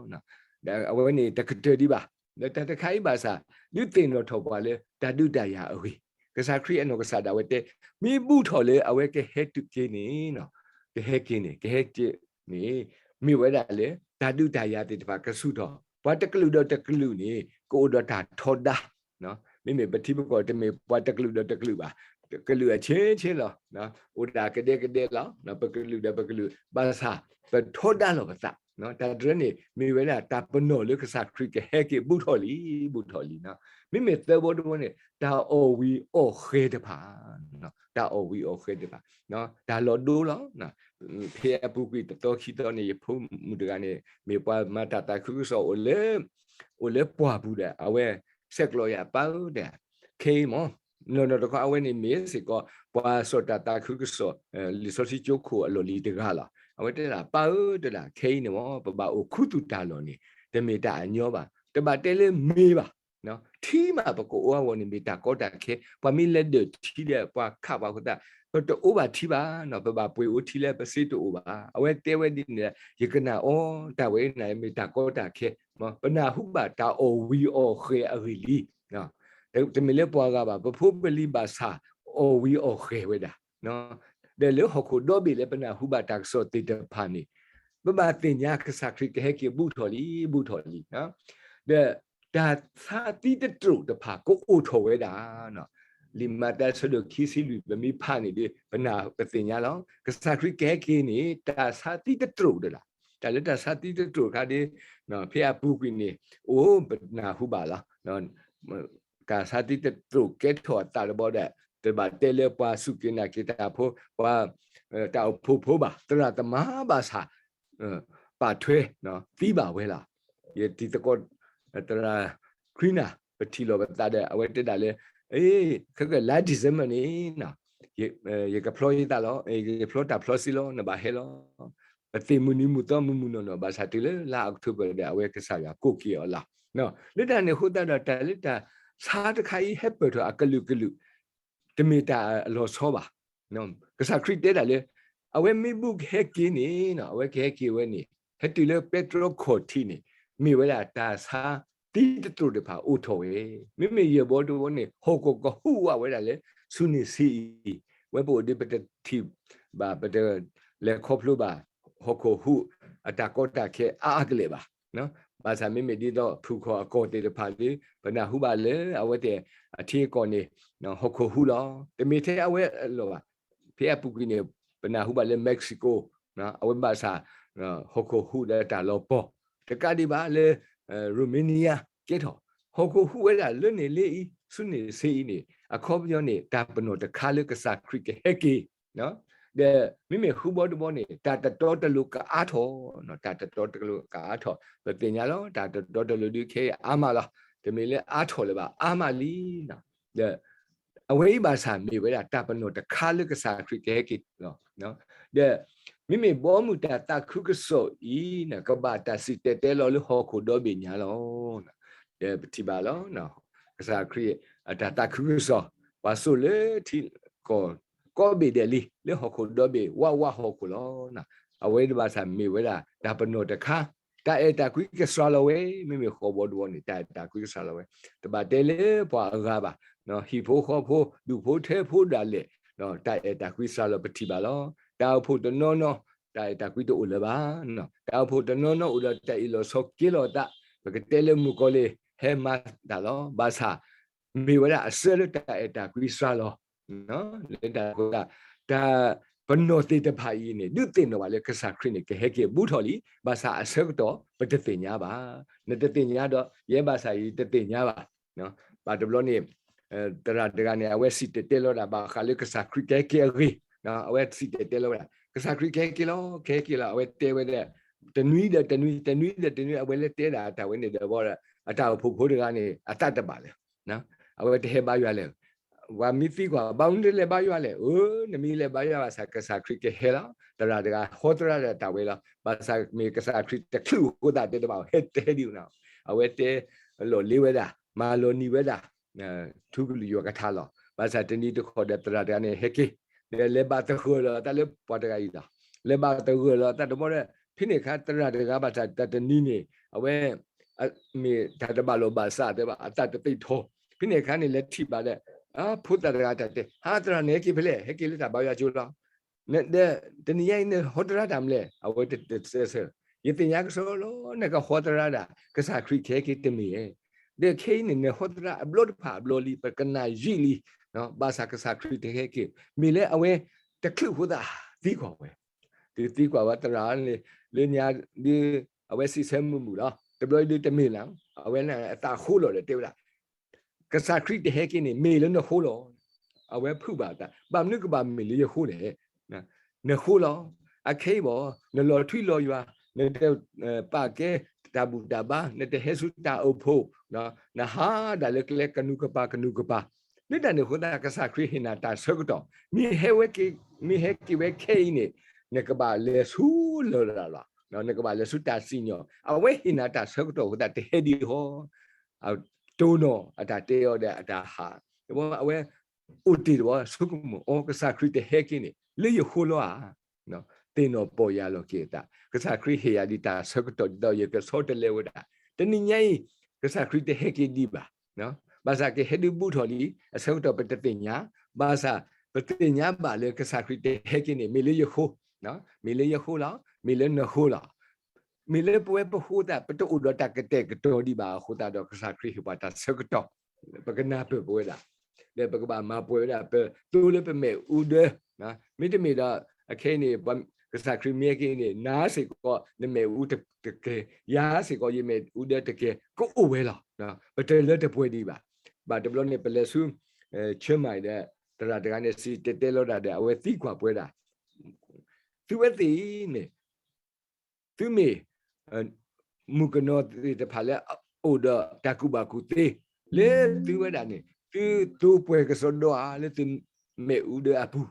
ဒီးအဝဲန့ၣ်တကတၢၢ်ဒံးဘၣ်, ဒီးတၢ်တခါအံၤဘၣ်ဆၣ် ဒုးသ့ၣ်နီၣ်ထီၣ်ပှၤလၢတၢ်ဒုးတၢ်ယၤအဂ့ၢ်, ကစၢ်ခရံာ်အနီၢ်ကစၢ်ဒၣ်ဝဲတဲ မ့ၢ်ဘူၣ်ထီၣ်လၢအဝဲကဟဲတုၤက့ၤန့ၣ်, ကဟဲက့ၤန့ၣ်, ကဟဲက့ၤန့ၣ်, မ့ၢ်ဝဲဒၣ်လၢ တၢ်ဒုးတၢ်ယၤသ့ၣ်တဖၣ်ကဆူၣ်ထီၣ်, ပှၤတကလုာ်ဒီးတကလုာ်န့ၣ် ကအိၣ်ဒီးတၢ်ထီဒါ, မ့မ့ၢ်ပထံပကီၢ်တမ့ၢ်ပှၤတကလုာ်ဒီးတကလုာ်ဘၣ်, ကလုာ်အဆ့ဆ့လီၤ, အိၣ်ဒၣ်ကဒဲကဒဲလီၤ, ပကလုာ်ဒီးပကလုာ်, ဘၣ်ဆၣ် ပထီဒါလီၤပသး, တၢ်တရၢန့ၣ် မ့ၢ်ဝဲဒၣ်တၢ်ပနီၣ်လၢကစၢ်ခရံာ်ကဟဲက့ၤဘူၣ်ထီၣ်လံ, ဘူၣ်ထီၣ်လံ, မ့မ့ၢ်သၢဘီတဘီန့ၣ် တၢ်အီၣ်ဝံၤအီၣ်ဃဲၤတဖၣ်, တၢ်အီၣ်ဝံၤအီၣ်ဃဲၤတဖၣ်, တၢ်လီၤဒိလီၤ, ဖဲအပူၤကွံာ်တသီခံသီန့ၣ် ယဖိမုၣ်တဂၤန့ၣ် မ့ၢ်ပှၤမၤတၢ်သးခုကစီၣ် အိၣ်လၢပှၢ်ပူၤဒီး အဝဲဆဲးကျိးယၤ ပၢ်ဧၢ တဲ, ခဲအံၤမ့ၢ် နီၢ်နီၢ်တခီအဝဲန့ၣ်မ့ၢ်စ့ၢ်ကီး ပှၤစိာ်တၢ်သးခုကစီၣ် လံာ်စီဆှံကၠိခိၣ်အလီၢ်လံၤတဂၤလီၤ. အဝဲတဲဒၣ် ပၢ်ဧၢ တဲဒၣ် ခဲအံၤန့ၣ်မ့ၢ် ပဘၣ်အိၣ်ခူသူၣ်တၢ်လီၢ်န့ၣ် တမ့ၢ်တၢ်အညီဘၣ်. တဘၣ်တဲလၢမ့ၢ်ဘၣ်. ထံမးပကအိၣ်အဂီၢ်န့ၣ် မ့ၢ်တၢ်ကီတၢ်ခဲ, ပှၤမ့ၢ်လဲၤဒၢးထံဒီး ပှၤခးပှၤအဃိသတး ပတအိၣ်ဘၣ်ထံဘၣ်နီၤ, ပဘၣ်ပှ့ၤအိၣ်ထံလၢပစ့တအိၣ်ဘၣ်. အဝဲတဲဝဲဒ်န့ၣ် ယကနၣ်အီၤ တၢ်ဝဲန့ၣ်မ့ၢ်တၢ်ကီတၢ်ခဲ, ပနၢ်ဟူဘၣ်တၢ်အီၣ်ဝံၤအီၣ်ဃဲၤအဂ့ၢ်လံ. တမ့ၢ်လၢပှၤဂၤဘၣ်, ပဖိပလံၤဘၣ်ဆၣ် အီၣ်ဝံၤအီၣ်ဃဲၤဝဲဒၣ်. ဒီးလၢဟီၣ်ခိၣ်ဒီဘ့ၣ်လၢပနၢ်ဟူဘၣ်တၢ်ကစီၣ်သ့ၣ်တဖၣ်န့ၣ် ပဘၣ်သ့ၣ်ညါကစၢ်ခရံာ်ကဟဲက့ၤဘူးထီၣ်လံ, ဘူးထီၣ်လံ. ဒီးတၢ်ဆါသံတတြိာ်တဖၣ်ကအိၣ်ထီၣ်ဝဲဒၣ်. လံာ်မၤတၢ်ဆၢဒိၣ်ခံဆံလွံၢ် ပမ့ၢ်ဖးန့ၣ်ဒီး ပနၢ်ပသ့ၣ်ညါလီၤ. ကစၢ်ခရံာ်ကဟဲက့ၤန့ၣ် တၢ်ဆါသံတတြိာ်ဒၣ်လီၤ. တၢ်လၢတၢ်ဆါသံတတြိာ်အခါဒီး ဖဲအပူၤကွံာ်န့ၣ် အိၣ်ပနၢ်ဟူဘၣ်လီၤ. တၢ်ဆါသံတတြိာ်ကဲထီၣ်အသးတဘီဒီး တဘၣ်တဲလၢပှၤစူၢ်က့ၤနာ်က့ၤတၢ်ဖိ, ပှၤ တၢ်အိၣ်ဖှိၣ်ဖိဘၣ်, သရၣ်သမါဘၣ်ဆၣ် ပာ်ထွဲသံဘၣ်ဝဲလီၤ. ယတံၤသကိး သရၣ်ခရံနၤ ပထံၣ်လိာ်ပသးဒီး အဝဲတဲဒၣ်လၢ ခဲကလါ December န့ၣ် ယကဖျီယသးလီၤ, ယကဖျီတၢ်ဖျီစ့လီၤ, နဘၣ်ဟဲလီၤ. ပသ့ၣ်မုၢ်နံၤမုၢ်သီမုၢ်မုၢ်နီၢ်နီၢ် ဘၣ်ဆၣ်တုၤလၢလါ October ဒီး အဝဲကစၢ်ယွၤကိးက့ၤအီၤလီၤ. လၢတၢ်န့ၣ်အဃိသတးဒီး တၢ်လၢတၢ်ဆါတခါအံၤ ဟဲပၢၢ်ထီၣ်အကလုာ်ကလုာ် တမ့ၢ်တၢ်အလီၤဆီဘၣ်. ကစၢ်ခရံာ်တဲဒၣ်လၢ အဝဲမ့ၢ်ဘူးကဟဲက့ၤန့ၣ် အဝဲကဟဲက့ၤဝဲန့ၣ် ဟဲတုၤလၢပဲတြီခီၣ်ထံးန့ၣ် မ့ၢ်ဝဲဒၣ်တၢ်ဆါသံတတြိာ်တဖၣ်အိၣ်ထီၣ်ဝဲ, မ့မ့ၢ်ယဲၢ်ဘီတဘီန့ၣ် ဟီၣ်ခိၣ်ကဟူးဝးဝဲဒၣ်လၢ ဆူန့ၣ်ဆ့အံၤ, ဝဲပအိၣ်ဒီးပတထံၣ်ဘၣ် ပတလဲၤခီဖျိဘၣ် ဟီၣ်ခိၣ်ဟူးအတၢ်ကီတၢ်ခဲအါအါကလဲာ်ဘၣ်. ဘၣ်ဆၣ်မ့မ့ၢ်ဒ်သိးဖုၣ်ခီၣ်အကီၢ်သ့ၣ်တဖၣ်ဒီး ပနၢ်ဟူဘၣ်လၢအဝဲသ့ၣ်အထံအကီၢ်န့ၣ် ဟီၣ်ခိၣ်ဟူးလီၤ. တမ့ၢ်ထဲအဝဲအလီၢ်ဘၣ်. ဖဲအပူၤကွံာ်န့ၣ် ပနၢ်ဟူဘၣ်လၢ Mexico အဝဲဘၣ်ဆၣ် ဟီၣ်ခိၣ်ဟူးဒီးတၢ်လီၤပီၢ်, တကးဒံးဘၣ်လၢ Romania ကဲထီၣ် ဟီၣ်ခိၣ်ဟူးဝဲဒၣ်လၢန့ၣ်လၢအံၤ ဆူန့ၣ်ဆ့အံၤန့ၣ် အခီပညီန့ၣ် တၢ်ပနီၣ်တခါလၢကစၢ်ခရံာ်ကဟဲက့ၤ, ဒီးမ့မ့ၢ်ဃုဘီတဘီန့ၣ် တၢ်တတီတလိၤကအါထီၣ်, တၢ်တတီတလိၤကအါထီၣ်, ပသ့ၣ်ညါလီၤ တၢ်တတီတလိၤဒုးခဲအံၤအါမးလီၤ, တမ့ၢ်လၢအါထီၣ်လၢၤဘၣ် အါမးလံ, ဒီး အဝဲအံၤဘၣ်ဆၣ်မ့ၢ်ဝဲဒၣ်တၢ်ပနီၣ်တခါလၢကစၢ်ခရံာ်ကဟဲက့ၤလီၤ. ဒီး မ့မ့ၢ်ဘီမုၢ်တၢ်သးခုကစီၣ်အံၤန့ၣ် ကဘၣ်တၢ်စံၣ်တဲၤတဲလီၤလၢဟီၣ်ခိၣ်ဒီဘ့ၣ်ညါလီၤ. ဒီးပထံၣ်ဘၣ်လီၤ, ကစၢ်ခရံာ်အတၢ်သးခုကစီၣ် ပှၤစိာ်လၢထံကီၢ်ကိးဘ့ၣ်ဒဲးလံ လၢဟီၣ်ခိၣ်ဒီဘ့ၣ် ဝးဝးဟီၣ်ခိၣ်လီၤ. အဝဲအံၤဘၣ်ဆၣ်မ့ၢ်ဝဲဒၣ်တၢ်ပနီၣ်တခါ, တၢ်အဲၣ်တၢ်ကွံကစှၤလီၤဝဲ, မ့မ့ၢ်ဃိးဘီတဘီန့ၣ် တၢ်အဲၣ်တၢ်ကွံကစှၤလီၤဝဲ, တဘၣ်တဲလၢပှၤအဂၤဘၣ်, ဟံၣ်ဖိဃီဖိ ဒူၣ်ဖိထၢဖိဒၣ်လဲာ်, တၢ်အဲၣ်တၢ်ကွံစှၤလီၤ ပထံၣ်ဘၣ်လီၤ. တၢ်အိၣ်ဖှိၣ်တနီၤနီၤ တၢ်အဲၣ်တၢ်ကွံတအိၣ်လၢၤဘၣ်. တၢ်အိၣ်ဖှိၣ်တနီၤနီၤအိၣ်ဒီးတၢ်အ့ၣ်လိာ်ဆိးက့လိာ်သး, ပကတဲလၢမုၣ်ကီၤလံၢ်ဟဲမၤတၢ်လီၤ. ဘၣ်ဆၣ် မ့ၢ်ဝဲဒၣ်အဆၢလၢတၢ်အဲၣ်တၢ်ကွံစှၤလီၤ လၢတၢ်ဃိသတး တၢ်ပနီၣ်သ့ၣ်တဖၣ်အံၤန့ၣ် ဒုးသ့ၣ်နီၣ်ဘၣ်လၢကစၢ်ခရံာ်န့ၣ် ကဟဲက့ၤဘူးထီၣ်လံ, ဘၣ်ဆၣ်အဆၢကတီၢ်ပတသ့ၣ်ညါဘၣ်. နတသ့ၣ်ညါဒီး ယဲဘၣ်ဆၣ်ယတသ့ၣ်ညါဘၣ်. ဘၣ်တဘျီန့ၣ် သရၣ်တဂၤန့ၣ် အဝဲစံၣ်တဲၤတဲလီၤဒၣ် ဘၣ်ဃးလၢကစၢ်ခရံာ်ကဟဲက့ၤအဂ့ၢ်, အဝဲစံၣ်တဲၤတဲလီၤဝဲဒၣ် ကစၢ်ခရံာ်ကဟဲက့ၤလီၤ ကဟဲက့ၤလီၤ အဝဲတဲဝဲဒၣ် တနွံဒီးတနွံ တနွံဒီးတနွံ အဝဲလၢတဲဒၣ်တၢ်ဝဲန့ၣ်ဒီး အတၢ်အိၣ်ဖှိၣ်ဖိတဂၤန့ၣ် အသးတဘၣ်လၢၤ အဝဲတဟဲဘါယွၤလဲၣ်. ပှၤမ့ၢ်သံကွၢ် ဘၣ်မနုၤတလဲၤဘါယွၤလဲၣ်. အၢ နမ့ၢ်လဲၤဘါယွၤဘၣ်ဆၣ် ကစၢ်ခရံာ်ကဟဲလီၤ. သရၣ်တဂၤ ဟီသရၣ်ဒၣ်တၢ်ဝဲလီၤ. ဘၣ်ဆၣ်မ့ၢ်ကစၢ်ခရံာ်တချုးအဃိသတးတဲတဘၣ် ဟဲတဟဲဒံးနီၤ. အဝဲတဲလီၤလ့ဝဲဒၣ် မၤလီၤနံၤဝဲဒၣ် ထူကလုၢ်ယွၤကထါလီၤ. ဘၣ်ဆၣ်တနံၤတခီဒီးသရၣ်တဂၤန့ၣ်ဟဲက့ၤ ဒီးလဲၤဘၣ်သဂၢၢ်လီၤအသးလၢပှၤတဂၤအံၤလီၤ. လဲၤဘၣ်သဂၢၢ်လီၤအသးတဘျီဒီး ဖဲန့ၣ်အခါသရၣ်တဂၤဘၣ်ဆၣ်တၢ်တနံၤန့ၣ် အဝဲ မ့ၢ်တၢ်တဘၣ်လိာ်ဘၣ်စးတဲဘၣ် အသးတသ့ထီ, ဖဲန့ၣ်အခါန့ၣ် လဲၤထံၣ်ဘၣ်ဒီး ဖိသၣ်တဂၤတၢ်တဲ ဟါသရၣ်န့ၣ်ဟဲက့ၤဖဲလဲၣ် ဟဲက့ၤလၢတၢ်ဘါယွၤကၠိလီၤ. ဒီးတနံၤညါအံၤန့ၣ် ဟီသရၣ်တၢ်မနုၤလဲၣ် အဝဲတစဲးဆၢ, ယသ့ၣ်ညါကစီဒီလီၤ နကဟီသရၣ်ဒၣ် ကစၢ်ခရံာ်ကဟဲက့ၤတမ့ၢ်ဧါ. ဒီးခဲအံၤန့ၣ် နဟီသရၣ်အဘျီတဖၣ်အဘျီလံ ပကနၣ်ယံာ်လံ ဘၣ်ဆၣ်ကစၢ်ခရံာ်တဟဲက့ၤ မ့ၢ်လၢအဝဲ တချုးအဃိသတးသံကွၢ်ဝဲ, တုၤသံကွၢ်ဝဲသရၣ်န့ၣ် လၢညါဒုး အဝဲစံးဆၢမုာ်မုာ်လီၤ. တဘျီဒုးတမ့ၢ်လၢ အဝဲန့ၣ်အသးဃိလီၤဒီးတဲဝဲဒၣ် ကစၢ်ခရံာ်တဟဲက့ၤန့ၣ် မ့ၢ်လၢနဃိလီၤ. အဝဲဖုးဘၣ်အသး ဘၣ်မနုၤကဘၣ်မ့ၢ်လၢယဃိလဲၣ်. နဃိလီၤ. အခဲအံၤဘၣ် နလီၤထွံလီၤယွၤ, နတ ပာ်ကဲတၢ်ဘူၣ်တၢ်ဘါ, နတဟဲဆူတၢ်အိၣ်ဖှိၣ်, နဟးဒၣ်လၢကျဲကနူၤကပၤကနူၤကပၤ, လၢတၢ်န့ၣ်အဃိသတး ကစၢ်ခရံာ်ဟ့ၣ်နၤတၢ်ဆၢကတီၢ်, မ့ၢ်ဟဲဝဲက့ၤ, မ့ၢ်ဟဲက့ၤဝဲခဲအံၤန့ၣ် နကဘၣ်လဲၤဆူလၢၢ်လၢ်လီၤ, နကဘၣ်လဲၤဆူတၢ်စံၣ်ညီၣ်, အဝဲဟ့ၣ်နၤတၢ်ဆၢကတီၢ်အဃိသတး တဟဲဒံးဟီ တိၢ်နီၣ်အတၢ်တဲအီၤဒီးအတၢ်ဟး, အဝဲ အိၣ်တ့ၢ်တဘျီ ဆိကမိၣ် အိ ကစၢ်ခရံာ်တဟဲက့ၤန့ၣ် လၢယဃိလီၤဧါ. သ့ၣ်နီၣ်ပီၢ်ယၢ်လီၤက့ၤအသး, ကစၢ်ခရံာ်ဟ့ၣ်ယၤဒံးတၢ်ဆၢကတီၢ်ဒ်သိးယကဆီတလဲဝဲဒၣ်, တနံၤညါအံၤ ကစၢ်ခရံာ်တဟဲက့ၤဒံးဘၣ်. ဘၣ်ဆၣ်ကဟဲဒုးဘူးထီၣ်လံ, အဆၢကတီၢ်ပတသ့ၣ်ညါ, ဘၣ်ဆၣ်ပသ့ၣ်ညါဘၣ်လၢကစၢ်ခရံာ်တဟဲက့ၤန့ၣ် မ့ၢ်လၢယဃိ, မ့ၢ်လၢယဃိလီၤ, မ့ၢ်လၢနဃိလီၤ. မ့ၢ်လၢပဝဲပဃိသတး ပတအိၣ်ဒီးတၢ်ကတဲာ်ကတီၤဒံးဘၣ်အဃိသတးဒီး ကစၢ်ခရံာ်ဟ့ၣ်ပှၤတၢ်ဆၢကတီၢ်, ပကနၢ်ပၢၢ်ပဝဲဒၣ်, ဒီးပကဘၣ်မၤပှဲၤဝဲဒၣ် ပသိလၢပမ့ၣ်အူဒၢ, မ့တမ့ၢ်ဒီး အခဲအံၤန့ၣ် ကစၢ်ခရံာ်မ့ၢ်ဟဲက့ၤန့ၣ် နၤစ့ၢ်ကီး နမ့ၣ်အူတကဲ, ယၤစ့ၢ်ကီးယမ့ၣ်အူဒၢတကဲ ကအိၣ်ဝဲလီၤ. ပတလၢတပှဲၤဒံးဘၣ်. ဘၣ်တဘျီန့ၣ် ပလဲၤဆူ ဆၢမၤဒီး သရၣ်တဂၤန့ၣ် စံၣ်တဲၤတဲလီၤတၢ်ဒီး အဝဲသံကွၢ်ပှဲၤဒၣ် သုဝဲသ့ၣ်အံၤန့ၣ် သုမ့ၢ် မုၣ်ကနီၤသ့ၣ်တဖၣ်လၢအအိၣ်ဒီးတၢ်ကူၣ်ဘၣ်ကူၣ်သ့, လၢသုဝဲဒၣ်န့ၣ် သုသိပှဲၤကစီဒီဧါ လၢသုမ့ၣ်အူဒၢအပူၤ,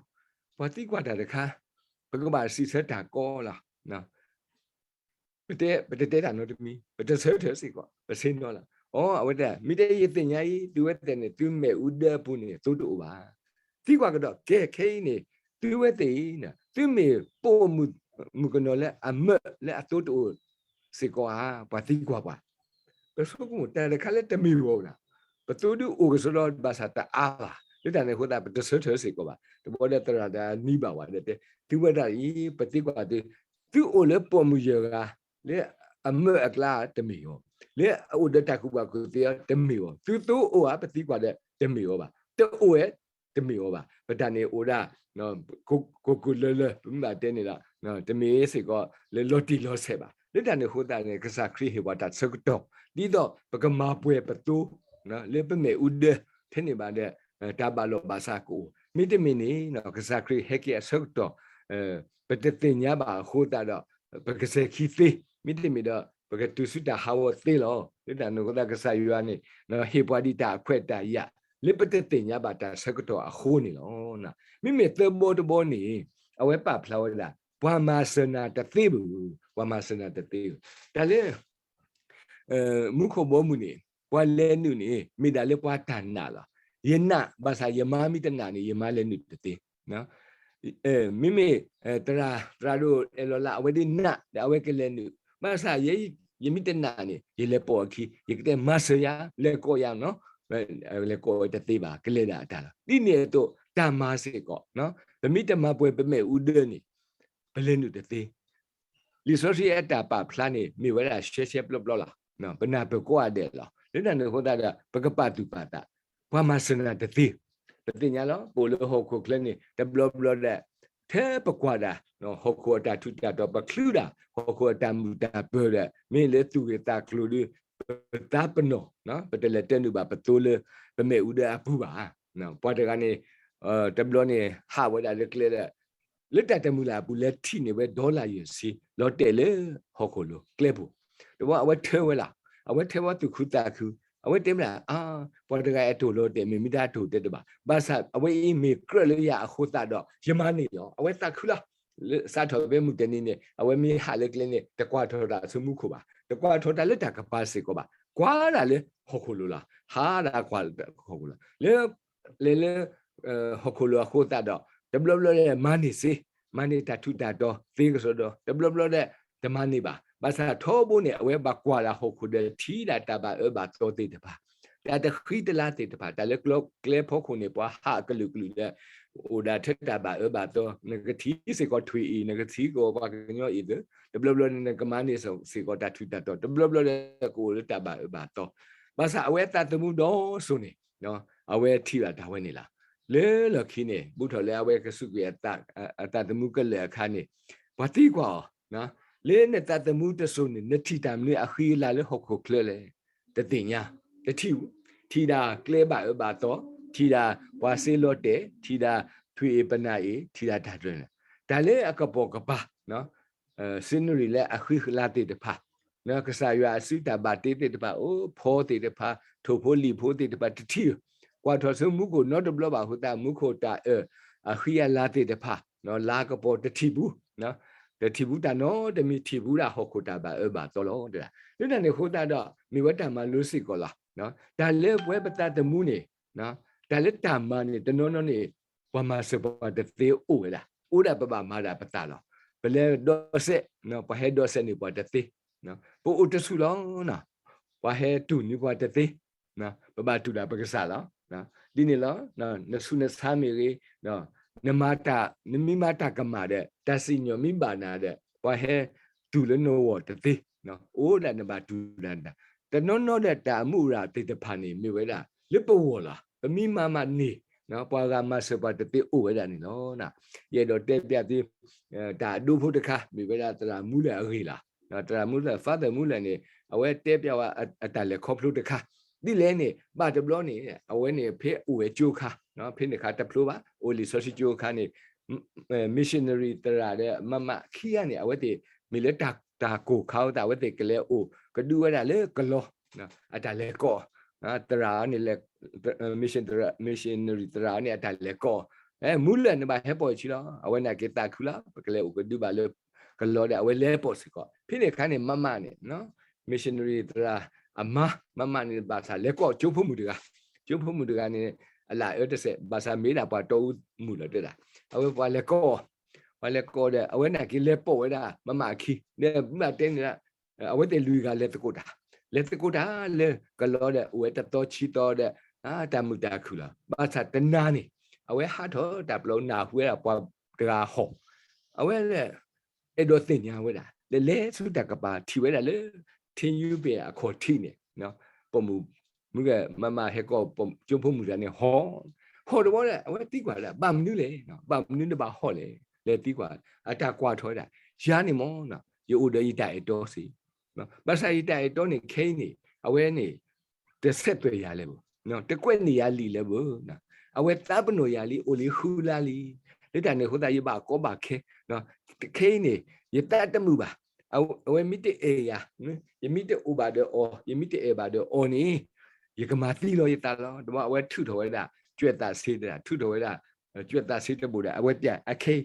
ပှၤသံကွၢ်တၢ်တခါ, ပကဘၣ်စံးဆၢတၢ်ကီလီၤ. ပတဲ, ပတတဲတၢ်နီတမံၤ, ပတဆၢထၢၣ်စ့ၢ်ကီး, ပဆ့ၣ်နီၤလီၤ. အိ အဝဲတဲ မ့ၢ်တဲယသ့ၣ်ညါအံၤ သုဝဲသ့ၣ်န့ၣ် သုမ့ၣ်အူဒၢအပူၤန့ၣ် သိတအိၣ်ဘၣ်. သံကွၢ်ကဒီး ကဲခဲအံၤန့ၣ် သုဝဲသ့ၣ်အံၤ သုမ့ၢ်ပိာ်မုၣ်ကနီၤလၢအမၢလၢအသိတအိၣ်စ့ၢ်ကီးဧါ, ပှၤသံကွၢ်ပှၤ ပဆိကမိၣ်တၢ်တခါလၢတမ့ၢ်ဝဲနၤ, ပသိဒုးအိၣ်ကစီဒီ ဘၣ်ဆၣ်တအါဘၣ်. လၢတၢ်န့ၣ်အဃိသတး ပတဆၢထၢၣ်စ့ၢ်ကီးဘၣ်. တဘျီဒီးသရၣ်တဂၤနံၤဘၣ်ဝဲဒီးတဲ, သုဝဲဒၣ်အံၤ ပသံကွၢ်သု, သုအိၣ်လၢပိာ်မုၣ်ယဲၢ်ဂၤ လၢအမၢအကျါတမ့ၢ်အီၤ, လၢအအိၣ်ဒီးတၢ်ကူၣ်ဘၣ်ကူၣ်သ့အီၤတမ့ၢ်အီၤ, သုသိအိၣ်ဧါ ပသံကွၢ်ဒီးတမ့ၢ်အီၤဘၣ်, တအိၣ်ဝဲတမ့ၢ်အီၤဘၣ်. ပတၢ်န့ၣ်အိၣ်ဒၣ် ကိၢ်ကိၢ်လၢလၢ ပမ့ၢ်ဘၣ်တဲန့ၣ်ဒီး တမ့ၢ်စ့ၢ်ကီးလၢလီၤတံၢ်လီၤဆဲးဘၣ်. လၢတၢ်န့ၣ်အဃိသတးန့ၣ် ကစၢ်ခရံာ်ဟ့ၣ်ပှၤတၢ်ဆၢကတီၢ် ဒ်သိးပကမၤပှဲၤပသိ လၢပမ့ၣ်အူဒၢ ထဲန့ၣ်ဘၣ်ဒီး တၢ်ဘၣ်လီၢ်ဘၣ်စးကအိၣ်, မ့တမ့ၢ်န့ၣ် ကစၢ်ခရံာ်ဟဲက့ၤအဆၢကတီၢ် ပတသ့ၣ်ညါဘၣ်အဃိသတးဒီး ပကစဲၤခံသ့, မ့တမ့ၢ်ဒီး ပကတုၤဆူတၢ်ဟးဂီၤသ့လီၤ. လၢတၢ်န့ၣ်အဃိသတး ကစၢ်ယွၤန့ၣ် ဟ့ၣ်ပှၤဒံးတၢ်အခွဲးတၢ်ယာ် လၢပတသ့ၣ်ညါဘၣ်တၢ်ဆၢကတီၢ်အဃိန့ၣ်လီၤ. မ့မ့ၢ်သၢဘီတဘီန့ၣ် အဝဲပာ်ဖျါဝဲဒၣ် ပှၤမၤစၢၤနၤတသ့ဘၣ်, ပှၤမၤစၢၤနၤတသ့ဘၣ်. တၢ်လၢ မူခိၣ်ဘီမုၢ်န့ၣ် ပှၤလဲၤနုာ်န့ၣ် မ့ၢ်ဒၣ်လၢပှၤတၢ်နာ်လီၤ. ယနာ် ဘၣ်ဆၣ်ယမါမ့ၢ်တနာ်န့ၣ် ယမါလဲၤနုာ်တသ့. မ့မ့ၢ် သရၣ် သရၣ်ဒိၣ်အဲၣ်လီၤလး အဝဲဒၣ်နာ်ဒီး အဝဲကလဲၤနုာ်, ဘၣ်ဆၣ်ယဲ ယမ့ၢ်တနာ်န့ၣ် ယလဲၤပိာ်အခံ ယကတဲမၤစၢၤယၤ လဲၤကိးယၤနီၤ, လဲၤကိးဝဲတသ့ဘၣ် ကလဲၤဒၣ်အတၢ်လီၤ. ဒ်န့ၣ်အသိး တၢ်မၤစ့ၢ်ကီး ပမ့ၢ်တမၤပှဲၤပမဲာ်အူဒၢန့ၣ် ပလဲၤနုာ်တသ့. လံာ်စီဆှံအတၢ်ပာ်ဖျါန့ၣ် မ့ၢ်ဝဲဒၣ်ရှဲရှဲပျီပျီလီၤ. ပနၢ်ပၢၢ်ကိးဂၤဒဲးလီၤ. လၢတၢ်န့ၣ်အဃိသတးဒီး ပကပာ်သူၣ်ပာ်သး, ပှၤမၤစၢၤနၤတသ့. ပသ့ၣ်ညါလီၤ ပအိၣ်လၢဟီၣ်ခိၣ်ချၢန့ၣ် တဘျီဘျီဒီး ထဲပကွၢ်ဒၣ် ဟီၣ်ခိၣ်အတၢ်ထူးတၢ်တီၤ ပချုးဒၣ် ဟီၣ်ခိၣ်အတၢ်မုာ်တၢ်ပၢၤဒီး မ့ၢ်လၢသူၣ်ဂ့ၤသးကျိၤဒီး ပသးပနီၣ် ပတလဲၤတဲနုာ်ဘၣ်ပသိလၢ ပမဲာ်အူဒၢအပူၤဘၣ်. ပှၤတဂၤန့ၣ် တဘျီန့ၣ် ဟးဝဲဒၣ်လၢကျဲဒီး လၢတၢ်တမုာ်လၢ်အပူၤ လဲၤထံၣ်န့ၢ်ဝဲ dollar ယဲၢ်ဆံ လီၤတဲာ်လၢဟီၣ်ခိၣ်လိၤကျဲပူၤ, တဘျီအဝဲထၢဝဲလီၤ. အဝဲထၢဝဲသူၣ်ခုသးခု, အဝဲတဲမ့ၢ်ဒၣ် အါ, ပှၤတဂၤအတၢ်လီၤတဲာ် မ့ၢ်မ့ၢ်တၢ်တအိၣ်တဲတဘၣ်, ဘၣ်ဆၣ်အဝဲအံၤမ့ၢ်ကြၢးလၢယၤအဃိသတးဒီး ယမၤန့ၢ်လီၤ. အဝဲသးခုလီၤ. လၢစးထီၣ်ဖဲမုၢ်တနံၤန့ၣ် အဝဲမ့ၢ်ဟးလၢကျဲန့ၣ် တကွၢ်ထီၣ်တၢ်ဆူမူခိၣ်ဘၣ်, တကွၢ်ထီၣ်တၢ်လၢတၢ်ကပၤစ့ၢ်ကီးဘၣ်, ကွၢ်ဒၣ်လၢဟီၣ်ခိၣ်လိၤလီၤ. ဟးဒၣ်ကွၢ်လၢဟီၣ်ခိၣ်လိၤ လၢ လဲၤလၢ ဟီၣ်ခိၣ်လိၤအဃိသတးဒီး တဘျီဘျီလၢမၤန့ၢ်စ့, မၤန့ၢ်တၢ်ထူးတၢ်တီၤသ့ကစီဒီ, တဘျီဘျီဒီး တမၤန့ၢ်ဘၣ်. ဘၣ်ဆၣ်ထီဘိန့ၣ် အဝဲဘၣ်ကွၢ်ဒၣ်ဟီၣ်ခိၣ်ဒီးထံၣ်ဒၣ်တၢ်ဘၣ်အၢဘၣ်သီသ့ၣ်တဖၣ်, တၢ်တဃံတလၤသ့ၣ်တဖၣ်, တၢ်လၢကျဲဖီခိၣ်န့ၣ် ပှၤဟးအကလုာ်ကလုာ်ဒီး အိၣ်ဒၣ်ထဲတၢ်ဘၣ်အၢဘၣ်သီ, နကထံၣ်စ့ၢ်ကီးထွံၣ်အံၤ, နကထံၣ်စ့ၢ်ကီးပှၤကညီအံၤသ့, တဘျီဘျီန့ၣ် နကမၤန့ၢ်စ့ၢ်ကီးတၢ်ထူးတၢ်တီၤ, တဘျီဘျီဒီး ကအိၣ်လၢတၢ်ဘၣ်အၢဘၣ်သီ. ဘၣ်ဆၣ်အဝဲအသးသမူဒီစိၤန့ၣ် အဝဲထံၣ်ဘၣ်တၢ်ဝဲန့ၣ်လီၤ. လၢလီၢ်ခံန့ၣ် ဘူးထီၣ်လၢအဝဲကစူးကွံာ် အသးသမူကလၢာ်အခါန့ၣ် ပှၤသံကွၢ်အီၤ, လၢနသးသမူတစိၤန့ၣ် နထံၣ်တၢ်မနုၤအဃံအလၤလၢဟီၣ်ခိၣ်ချၢလဲၣ်. တသ့ၣ်ညါ, တထံၣ်ဘူး, ထံၣ်ဒၣ်ကျဲဘၣ်အၢဘၣ်သီ, ထံၣ်ဒၣ်ပှၤစ့လီၤတဲာ်, ထံၣ်ဒၣ်ထွံၣ်အံၤပနၢ်အံၤ, ထံၣ်ဒၣ်တၢ်တြၢၤန့ၣ်, တၢ်လၢအကပိာ်ကပၤ scenery လၢအဃံအလၤသ့ၣ်တဖၣ်, ကစၢ်ယွၤအစုတၢ်ဘၣ်တ့သ့ၣ်တဖၣ်, အိၣ်ဖီသ့ၣ်တဖၣ်, ထိၣ်ဖိလံာ်ဖိသ့ၣ်တဖၣ် တထံၣ်, ကွၢ်ထီၣ်ဆူမူခိၣ်နီတဘျီဘၣ်အဃိသတး မူခိၣ်တၢ်အၢၣ်အဃံအလၤသ့ၣ်တဖၣ်, လၤကပီၤတထံၣ်ဘူး, တထံၣ်ဘူးတၢ်နီတမံၤ ထံၣ်ဘူးဒၣ်ဟီၣ်ခိၣ်တၢ်ဘၣ်အၢဘၣ်သီလီၤ. လၢတၢ်န့ၣ်အဃိသတးဒီး မ့ၢ်ဝဲတၢ်မၤလိစ့ၢ်ကီးလီၤ. တၢ်လၢပဝဲပသးသမူန့ၣ် တၢ်လၢတၢ်မၤန့ၣ် တနီၤနီၤန့ၣ် ပှၤမၤစၢၤပှၤတသ့အိၣ်ဝဲဒၣ်, အိၣ်ဒၣ်ပဘၣ်မၤဒၣ်ပသးလီၤ. ပလဲၤဒိးစဲး, ပှၤဟဲဒိးစဲးန့ၢ်ပှၤတသ့, ပအိၣ်တဆူၣ်လီၤ. ပှၤဟဲတူၢ်န့ၢ်ပှၤတသ့, ပဘၣ်တူၢ်ဒၣ်ပကစၢ်လီၤ. ဒ်န့ၣ်လီၤ. နဆူးနဆါမ့ၢ်ဂ့ၤ, နမၤတၢ်, နမ့ၢ်မၤတၢ်ကမၣ်ဒီး တၢ်စံၣ်ညီၣ်မ့ၢ်ဘၣ်နၤဒီး ပှၤဟဲတူၢ်လၢနဂီၢ်တသ့, အိၣ်ဒၣ်နဘၣ်တူၢ်ဒၣ်နတၢ်, တနီၤနီၤဒီးတၢ်အမူအရၤသ့ၣ်တဖၣ်န့ၣ် မ့ၢ်ဝဲဒၣ် လၢပဂီၢ်လီၤ. ပမ့ၢ်မၤမးန့ၣ် ပှၤဂၤမၤစၢၤပှၤတသ့အိၣ်ဝဲဒၣ်န့ၣ်လီၤ. ယအဲၣ်ဒိးတဲပျးသု တၢ်အဒိဖိတခါ မ့ၢ်ဝဲဒၣ်သရၣ်မူလၢၢ်အဂ့ၢ်လီၤ. သရၣ်မူလၢၢ် Father မူလၢၢ်န့ၣ် အဝဲတဲပျးဝဲအတၢ်လဲၤခီဖျိတခါ, ဒ်လဲၣ်န့ၣ် ဘၣ်တဘျီန့ၣ် အဝဲန့ၣ် ဖဲအိၣ်ဝဲကၠိခါ, ဖဲန့ၣ်ခါတဖျိဘၣ် အိၣ်လံာ်စီဆှံကၠိခါန့ၣ် missionary သရၣ်ဒီးမးမးခံဂၤန့ၣ် အဝဲသ့ၣ် မ့ၢ်လၢတၢ်ကိၢ်ခါအသး အဝဲသ့ၣ်ကလဲၤအိၣ်ကဒုဝဲဒၣ်လၢကလီ အတၢ်လဲၤကိး, သရၣ်န့ၣ် mission, missionary သရၣ်န့ၣ် အတၢ်လဲၤကိး, မူလၢၢ်န့ၣ်ဘၣ်ဟဲပိာ်အခံလီၤ. အဝဲန့ၣ်က့ၤသးခုလီၤ ပကလဲၤအိၣ်ကဒုဘၣ်လၢကလီဒီး အဝဲလဲၤပိာ်စ့ၢ်ကီး. ဖဲန့ၣ်အခါန့ၣ် မးမးန့ၣ် missionary သရၣ်အမါ မးမးန့ၣ် ဘၣ်ဆၣ်လဲၤကိးကၠိဖိမုၣ်တဂၤ, ကၠိဖိမုၣ်တဂၤန့ၣ် အလၢအအၢတစဲး ဘၣ်ဆၣ်မ့ၢ်ဒၣ်ပှၤတီအူမုၣ်လီၤတဲဒၣ်, အဝဲပှၤလဲၤကိး, ပှၤလဲၤကိးဒီး အဝဲန့ၣ်က့ၤလဲၤပိာ်ဝဲဒၣ် မးမးအခံ ဒီးမးတဲန့ၣ် အဝဲသ့ၣ်လွံၢ်ဂၤလဲၤသကိးတၢ်, လဲၤသကိးတၢ်လၢကလီဒီး အိၣ်ဝဲတသီဆံသီဒီး တၢ်မုာ်တၢ်ခုၣ်လီၤ. ဘၣ်ဆၣ်တနၤန့ၣ် အဝဲဟးထီၣ်တၢ်ပျီ နၢ်ဟူဝဲဒၣ်ပှၤတဂၤဟီၣ်, အဝဲ အဲၣ်ဒိးသ့ၣ်ညါဝဲဒၣ် လဲၤလဲၤဆူတၢ်ကပၤ ထံၣ်ဝဲဒၣ်လၢ ထ့ယုပ့ၤအခီၣ်ထံးန့ၣ် ပိာ်မုၣ် မုၣ်က မးမးဟဲကိး ကၠိဖိမုၣ်တဂၤန့ၣ် ဟီၣ်, ဟီၣ်တဘျီဒီး အဝဲသံကွၢ်ဝဲဒၣ် ဘၣ်မနုၤလဲၣ်, ဘၣ်မနုၤနဘၣ်ဟီၣ်လဲၣ်, လဲၤသံကွၢ် အတၢ်ကွၢ်ထီၣ်ဝဲဒၣ် ယၤန့ၣ်မ့ၢ် ယအိၣ်ဒီးယတၢ်အဲၣ်တီစ့ၢ်, ဘၣ်ဆၣ်ယတၢ်အဲၣ်တီန့ၣ် ခဲအံၤန့ၣ် အဝဲန့ၣ် တဆက်သွယ်ယၤလၢၤဘၣ်, တကွဲးန့ၢ်ယၤလံာ်လၢၤဘၣ်. အဝဲသးပ့ၤနီၣ်ယၤလံ အိၣ်လံဃုလါလံ. လၢတၢ်န့ၣ်အဃိသတး ယဘၣ်ကီဘၣ်ခဲ, ခဲအံၤန့ၣ် ယသးတမုာ်ဘၣ်. အဝဲမ့ၢ်တအဲၣ်ယၤ, ယမ့ၢ်တအိၣ်ဘၣ်ဒီးအီၤ, ယမ့ၢ်တအဲၣ်ဘၣ်ဒီးအီၤန့ၣ် ယကမၤသံလီၤယသးလီၤ. ဒီးအဝဲထုးထီၣ်ဝဲဒၣ် ကြွက်သံ စ့တဒၣ်, ထုးထီၣ်ဝဲဒၣ် ကြွက်သံ စ့တဘိဒီး အဝဲပျဲ အခဲ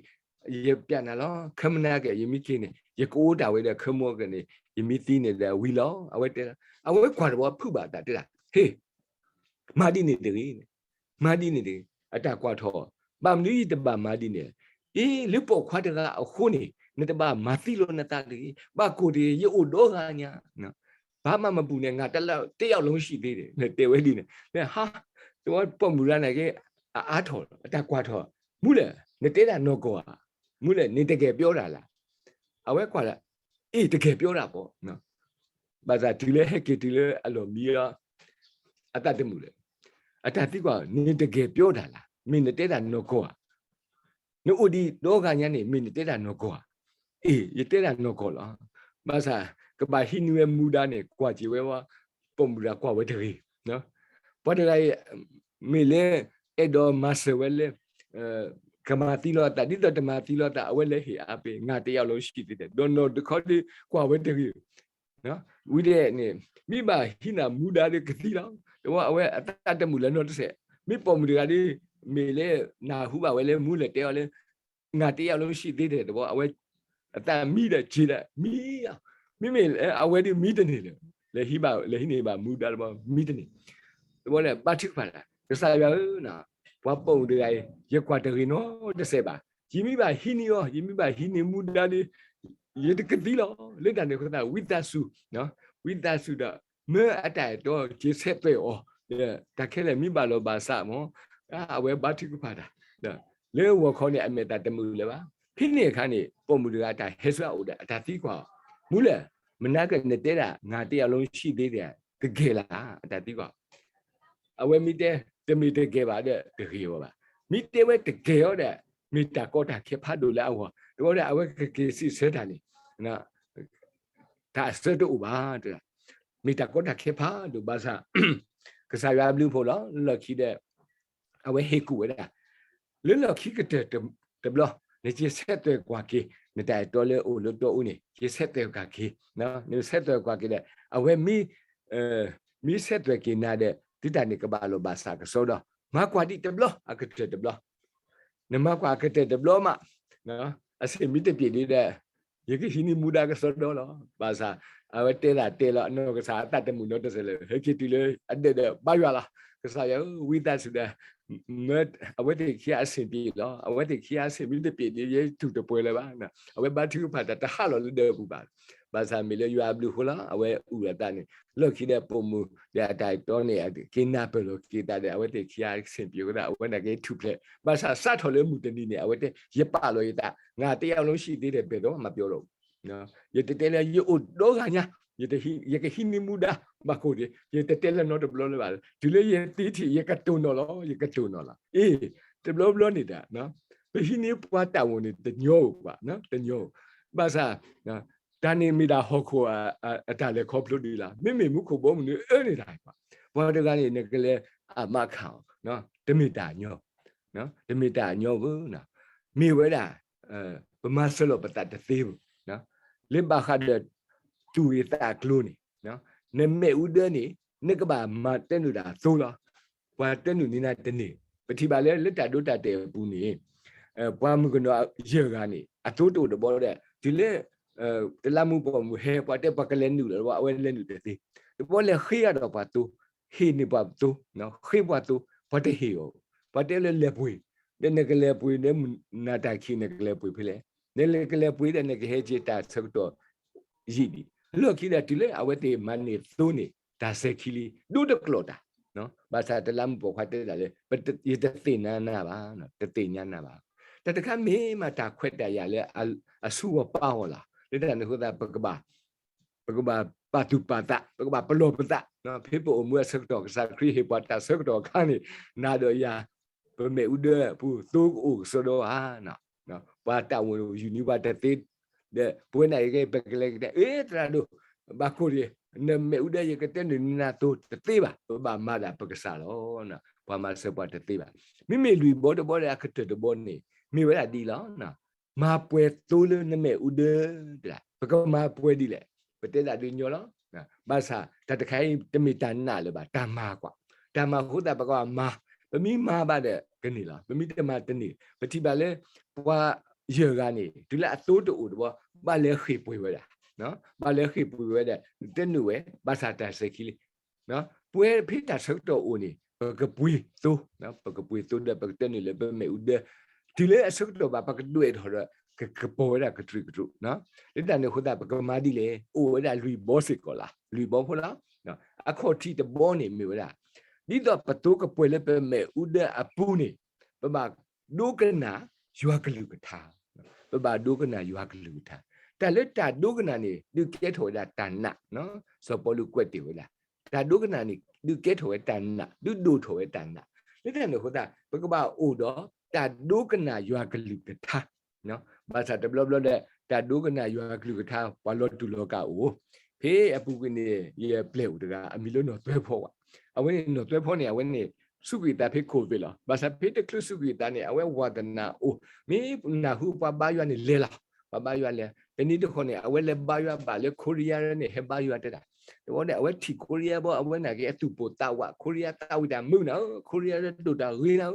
အံၤ ယပျဲနၤလီၤ. ခဲမုၢ်နၤက့ၤ ယမ့ၢ်က့ၤန့ၣ် ယကအိၣ်တၢ်ဝဲဒီး ခဲမုၢ်က့ၤန့ၣ် ယမ့ၢ်သံန့ၣ်ဒီးဝံၤလီၤ. အဝဲတဲ, အဝဲကွၢ်တဘျီ ဖုးဘၣ်တၢ်တဲဒၣ်, ဟ့ၣ်, မၤဒ်န့ၣ်တဂ့ၤ, မၤဒ်န့ၣ်တဂ့ၤ, အတၢ်ကွၢ်ထီၣ်, ဘၣ်မနုၤယတဘၣ်မၤဒ်န့ၣ်. အ့ လၢပိာ်ခွါတဂၤအဃိန့ၣ် နတဘၣ်မၤသံလီၤနသးတဂ့ၤ. ဘၣ်ကိၢ်တဂ့ၤ, ယအိၣ်ဒီဂၤညါ, ဘာမှမပူနဲ့, ငါတယောက်လုံးရှိသေးတယ် တဲဝဲဒ်န့ၣ်. ဟါ, တဝဲပိာ်မုၣ်တဂၤန့ၣ်က့ အအါထီၣ်လီၤ, အတၢ်ကွၢ်ထီၣ်, မူလၢ်, နတဲတၢ်နီၢ်ကီၢ်ဧါ, မူလၢ်, နတကယ်ပြောတၢ်လၢ်. အဝဲကွၢ်လၢ, အ့ၣ် တကယ်ပြောတၢ်ဘၣ်. ဘၣ်ဆၣ်တုၤလၢဟဲက့ၤတုၤလၢအလီၢ်မံလီၤ အသးတမုာ်လၢၤ, အတၢ်သံကွၢ်, နတကယ်ပြောတၢ်လၢ်, မ့ၢ်နတဲတၢ်နီၢ်ကီၢ်ဧါ. နအိၣ်ဒံးဒီဂၤညါန့ၣ် မ့ၢ်နတဲတၢ်နီၢ်ကီၢ်ဧါ. အ့ၣ် ယတဲတၢ်နီၢ်ကီၢ်လီၤ. ဘၣ်ဆၣ် ကဘၣ်ဟံးန့ၢ်ဝဲမူဒါန့ၣ် ကွၢ်စ့ၢ်ဝဲဝဲ, ပိာ်မုၣ်တဂၤကွၢ်ဝဲတဂ့ၤ. ပှၤတဂၤအံၤ မ့ၢ်လၢ အဲၣ်ဒိးမၤစၢၤဝဲလၢ ကမၤသံလီၤသး, ဒ်သိးတမၤသံလီၤသး အဝဲလဲၤဟ့ၣ်အါပ့ၤ, ငါတယောက်လုံးရှိသေးတယ်, ဒီးနီၢ်တခီဒီး ကွၢ်ဝဲတဂ့ၤ. ဝံၤဒဲးန့ၣ် မ့ၢ်ဘၣ်ဟံးန့ၢ်မူဒါဒီးကသံလီၤ. တဝဲအဝဲအသးတမုာ်လၢၤနီတစဲး, မ့ၢ်ပိာ်မုၣ်တဂၤဒီး မ့ၢ်လၢ နၢ်ဟူဘၣ်ဝဲလၢမူလၢ်တဲအီၤလၢ ငါတယောက်လုံးရှိသေးတယ် တဝဲအဝဲ အသးမံဒီးက့ၤဒီး မံ, မ့မ့ၢ်အဝဲဒီးမံတန့ၢ်လၢၤ, လဲၤဟံးဘၣ်, လဲၤဟံးန့ၢ်ဘၣ်မူဒါတဘျီ မံတန့ၢ်. တဘျီန့ၣ် ဘါထုကဖၣ်တၢ်, ကစၢ်ယွၤဧၢ, ပှၤပိာ်မုၣ်တဂၤအံၤ ယကွၢ်တဂ့ၤနီတစဲးဘၣ်. ယမ့ၢ်ဘၣ်ဟံးန့ၢ်အီၤ, ယမ့ၢ်ဘၣ်ဟံးန့ၢ်မူဒါဒီး ယတကသံလီၤ. လၢတၢ်န့ၣ်အဃိသတး ဝံသးစူၤ, ဝံသးစူၤဒီး မၢအတၢ်အဲၣ်တီ က့ၤဆဲးသွဲၣ်အီၤ, တၢ်ခဲလၢာ်မ့ၢ်ဘၣ်လီၤဘၣ်စးမး, အဝဲဘါထုကဖၣ်တၢ်, လၢဂီၤခီန့ၣ် အမဲာ်သးတမုာ်လၢၤဘၣ်. ဖဲန့ၣ်အခါန့ၣ် ပိာ်မုၣ်တဂၤအတၢ်ဟဲဆူအအိၣ်ဒီး အတၢ်သံကွၢ်အီၤ, မူလၢ်, မနၤက့ၤနတဲဒၣ် ငါတယောက်လုံးရှိသေးတယ် တကယ်လား အတၢ်သံကွၢ် အဝဲမ့ၢ်တဲ တမ့ၢ်တကယ်ဘၣ်ဒီး တဂ့ၤဝဲဘၣ်. မ့ၢ်တဲဝဲတကယ်အီၤဒီး မ့ၢ်တၢ်ကီတၢ်ခဲဖးဒိၣ်လၢအဂီၢ်, တဘျီဒီး အဝဲကက့ၤစံးဆၢတၢ်န့ၣ် တၢ်အဆၢတအိၣ်ဘၣ်, မ့ၢ်တၢ်ကီတၢ်ခဲဖးဒိၣ်ဘၣ်ဆၣ် ကစၢ်ယွၤအဘျုးအဖှိၣ်လီၤ. လၢလီၢ်ခံဒီး အဝဲဟ့ၣ်ကူၣ်ဝဲဒၣ် လၢလီၢ်ခံကတၢၢ်တဘျီ နက့ၤဆဲးသွဲၣ်ကွၢ်က့ၤ နတၢ်အဲၣ်တီလၢအိၣ်လၢတီအူန့ၣ် က့ၤဆဲးသွဲၣ်ကွၢ်က့ၤ, နဆဲးသွဲၣ်ကွၢ်က့ၤဒီး အဝဲမ့ၢ်, မ့ၢ်ဆဲးသွဲၣ်က့ၤနၤဒီး သုတၢ်န့ၣ်ကဘၣ်လီၤဘၣ်စးကစီဒီ, မၤကွၢ်ဒံးတဘျီ အကတၢၢ်တဘျီ, နမၤကွၢ်အကတၢၢ်တဘျီမး အဆ့ၣ်မ့ၢ်တပျံၤဒံးဒီး ယကဟံးန့ၢ်မူဒါကစီဒီလီၤ. ဘၣ်ဆၣ် အဝဲတဲဒၣ်တဲလီၤ အနီၢ်ကစၢ်အသးတမုာ်နီတစဲးလၢၤ, ဟဲက့ၤတုၤလၢအဒၢးဒီးဘါယွၤလီၤ. ကစၢ်ယွၤဧၢ, ဝံသးစူၤဒီး မၢအဝဲသ့ၣ်ခံဂၤအဆ့ၣ်ပျံၤလီၤ. အဝဲသ့ၣ်ခံဂၤအဆ့ၣ်မ့ၢ်တပျံၤဒံး ယဲတူၢ်တပှဲၤလၢၤဘၣ်. အဝဲဘါထုကဖၣ်တၢ်တဟးလီၤလၢဒၢးပူၤဘၣ်. ဘၣ်ဆၣ်မ့ၢ်လၢယွၤအဘျုးအဃိလီၤ. အဝဲအုၣ်အသးန့ၣ် လီၢ်ခံဒီးပိာ်မုၣ်ဒီးအတၢ်အဲၣ်တီန့ၣ် က့ၤနၢ်ပၢၢ်လိာ်က့ၤသးဒီး အဝဲသ့ၣ်ခံဂၤအဆ့ၣ်ပျံၤအဃိသတး အဝဲန့ၣ်က့ၤထူၣ်ဖျဲး. ဘၣ်ဆၣ်စးထီၣ်လၢမုၢ်တနံၤန့ၣ် အဝဲတဲ ယပာ်လီၤယသး, ငါတယောက်လုံးရှိသေးတယ် ဘယ်တော့မှမပြောတော့ဘူး. ယတတဲလၢယအိၣ်ဒီဂၤညါ, ယကဟံးန့ၢ်မူဒါ ဘၣ်ကိၢ်ဒံး ယတတဲလၢနီတဘျီလၢၤဘၣ်. တုၤလၢယသံထံၣ် ယကတိၤနီၣ်လီၤ, ယကတိၤနီၣ်လီၤ. အ့ၣ်, တဘျီဘျီန့ၣ်ဒီး ပဟံးန့ၢ်ပှၤတၢ်အိၣ်န့ၣ် တညီဧိၤဘၣ်, တညီဧိၤ. ဘၣ်ဆၣ် တၢ်န့ၣ်မ့ၢ်ဒၣ်ဟီၣ်ခိၣ်အတၢ်လဲၤခီဖျိဒ်လဲၣ်. မ့မ့ၢ်မူခိၣ်ဘီမုၢ်န့ၣ်အၢန့ၢ်တၢ်ဘၣ်. ပှၤတဂၤန့ၣ် နကလဲၤအမးခးအီၤ, တမ့ၢ်တၢ်ညီ, တမ့ၢ်တၢ်ညီဧိၤ, မ့ၢ်ဝဲဒၣ် ပမၤစၢၤလိာ်ပသးတသ့ဘၣ်. လၢဘၣ်ဃးဒီး တူၢ်ဂ့ၢ်သးကျိၤန့ၣ် နမ့ၣ်အူဒၢန့ၣ် နကဘၣ်မၤတဲနုာ်ဒၣ်သိလီၤ. ပှၤတဲနုာ်န့ၢ်နၤတန့ၢ်. ပထံၣ်ဘၣ်လၢ လၢတၢ်ဒိတၢ်တဲာ်အပူၤန့ၣ် ပှၤမုၣ်ကနီၤယဲၢ်ဂၤန့ၣ် အသိတအိၣ်တဘျီဒီး တုၤလၢ တလးမူပိာ်မုၣ်ဟဲ ပှၤတဲပှၤကလဲၤနုာ်လီၤတဘျီ အဝဲလဲၤနုာ်တသ့. တဘျီလဲၤဃ့အါဒီးပှၤသိ, ဟ့ၣ်န့ၢ်ပှၤသိ, ဃ့ပှၤသိ, ပှၤတဟ့ၣ်အီၤ. ပှၤတဲလၢလဲၤပှ့ၤ, ဒီးနကလဲၤပှ့ၤလၢမုၢ်နၤတၢ်ခံး နကလဲၤပှ့ၤဖဲလဲၣ်. နကလဲၤပှ့ၤဒီးနကဟဲက့ၤတၢ်ဆၢကတီၢ် ယံာ်ဒံး. လီၢ်ခံဒီးတုၤလၢအဝဲသ့ၣ်မၤန့ၢ်သိန့ၣ် တၢ်စဲၤခံလံ ဒိတကျိာ်တၢ်. ဘၣ်ဆၣ်တလးမူပိာ်ခွါတဲဒၣ်လၢ ယတသ့ၣ်ညါနၤဘၣ်, တသ့ၣ်ညါနၤဘၣ်. တၢ်တခါမ့ၢ်မးတၢ်ခွဲးတၢ်ယာ်လၢအဆူဂီၢ်ပာ်ဂီၢ်လီၤ. လၢတၢ်န့ၣ်အဃိသတး ပကဘၣ်ပာ်သူၣ်ပာ်သး, ပကဘၣ်ပလီၢ်ပသး, ဖဲပအိၣ်မူအဆၢကတီၢ် ကစၢ်ခရံာ်ဟ့ၣ်ပှၤတၢ်ဆၢကတီၢ်အခါန့ၣ် နၤဒီးယၤ ပမ့ၣ်အူဒၢအပူၤ သိကအိၣ်ကစီဒီဧါ. ပှၤတၢ်အိၣ်ယူၢ်န့ၢ်ပှၤတသ့, ဒီးပဝဲန့ၣ်အံၤ ပကလဲၤကတဲ အ့ သရၣ်ဒိၣ်, ဘၣ်ကိၢ်ဒံး, နမ့ၣ်အူဒၢယကတဲနုာ်နၤသိတသ့ဘၣ်, ပဘၣ်မၤဒၣ်ပကစၢ်လီၤ. ပှၤမၤစၢၤပှၤတသ့ဘၣ်. မ့မ့ၢ်လွံၢ်ဘီတဘီဒီးအကတၢၢ်တဘီန့ၣ် မ့ၢ်ဝဲဒၣ်ဒ်အံၤလီၤ. မၤပှဲၤသိလၢနမ့ၣ်အူဒၢ, ပကမၤပှဲၤဒ်လဲၣ်. ပတဲဒၣ်ဒ်ညီလီၤ. ဘၣ်ဆၣ်တၢ်တခါအံၤတမ့ၢ်တၢ်နာ်လၢၤဘၣ်, တၢ်မၤကွၢ်, တၢ်မၤအဃိသတး ပကဘၣ်မၤ, ပမ့ၢ်မၤဘၣ်ဒီးကန့ၢ်လီၤ, ပမ့ၢ်တမၤတန့ၢ်. ပထံၣ်ဘၣ်လၢ ပှၤယဲၢ်ဂၤန့ၣ် တုၤလၢအသိတအိၣ်တဘီ ဘၣ်လဲၤဃ့ၢ်ပှ့ၤဝဲဒၣ်, ဘၣ်လဲၤဃ့ၢ်ပှ့ၤဝဲဒၣ်, တနုာ်ဝဲ ဘၣ်ဆၣ်တၢ်စဲၤခံလံ ပှဲၤဖဲတၢ်ဆၢကတီၢ်အိၣ်န့ၣ် ပကပှ့ၤသိ, ပကပှ့ၤသိဒီးပကတနုာ်လၢပမ့ၣ်အူဒၢ, တုၤလၢအဆၢကတီၢ်ဘၣ် ပကဒွဲၣ်ထီၣ်ဒီး ကကပီၤဝဲဒၣ်ကတြူၢ်ကတြူၢ်. လၢတၢ်န့ၣ်အဃိသတး ပကမၤဒ်လဲၣ်, အိၣ်ဝဲဒၣ်လွံၢ်ဘီစ့ၢ်ကီးလီၤ, လွံၢ်ဘီဖိလီၤ. အခီၣ်ထံးတဘီန့ၣ်မ့ၢ်ဝဲဒၣ် ဒ်သိးပသိကပှဲၤလၢပမ့ၣ်အူဒၢအပူၤန့ၣ် ပဘၣ်ဒိကနၣ်ယွၤကလုၢ်ကထါ, ပဘၣ်ဒိကနၣ်ယွၤကလုၢ်ကထါ. တၢ်လၢတၢ်ဒိကနၣ်န့ၣ် ဒုးကဲထီၣ်ဝဲဒၣ်တၢ်နာ်, စီၤပီလူးကွဲးတ့ၢ်ဝဲဒၣ်, တၢ်ဒိကနၣ်န့ၣ် ဒုးကဲထီၣ်ဝဲတၢ်နာ်, ဒုးဒိၣ်ထီၣ်ဝဲတၢ်နာ်. လၢတၢ်န့ၣ်အဃိသတး ပကဘၣ်အိၣ်ဒီးတၢ်ဒိကနၣ်ယွၤကလုၢ်ကထါ ဘၣ်ဆၣ်တဘျီဘျီဒီး တၢ်ဒိကနၣ်ယွၤကလုၢ်ကထါ ပှၤလီၤတူာ်လီၤကာ်အိၣ်, ဖဲအပူၤကွံာ်န့ၣ် ယပျဲၢ်အိၣ်တဂၤ အမံၤလၢနီၢ်သွဲဖီဝဲ, အဝဲန့ၣ်နီၢ်သွဲဖီန့ၣ် အဝဲန့ၣ် စူးကွံာ်သးဖဲ COVID လီၤ. ဘၣ်ဆၣ်ဖဲတချုးစူးကွံာ်သးန့ၣ် အဝဲဝးတနၢ်အိၣ်, မ့ၢ်နၢ်ဟူပှၤဘါယွၤန့ၣ်လဲၤလီၤ, ပှၤဘါယွၤလဲၤ. တနံၤတခီန့ၣ် အဝဲလဲၤဘါယွၤဘၣ်လၢ Korea န့ၣ် ဟဲဘါယွၤတဲဒၣ်, တဝီဒီး အဝဲထံၣ် Korea ဘီ အဝဲနာ်က့အသူၣ်ပိၢ်သးဝး, Korea သးဝံၣ်တၢ်မုာ်နၤဧၢ, Korea ဒိၣ်တၢ်ဂ့ၤနၤဧၢ,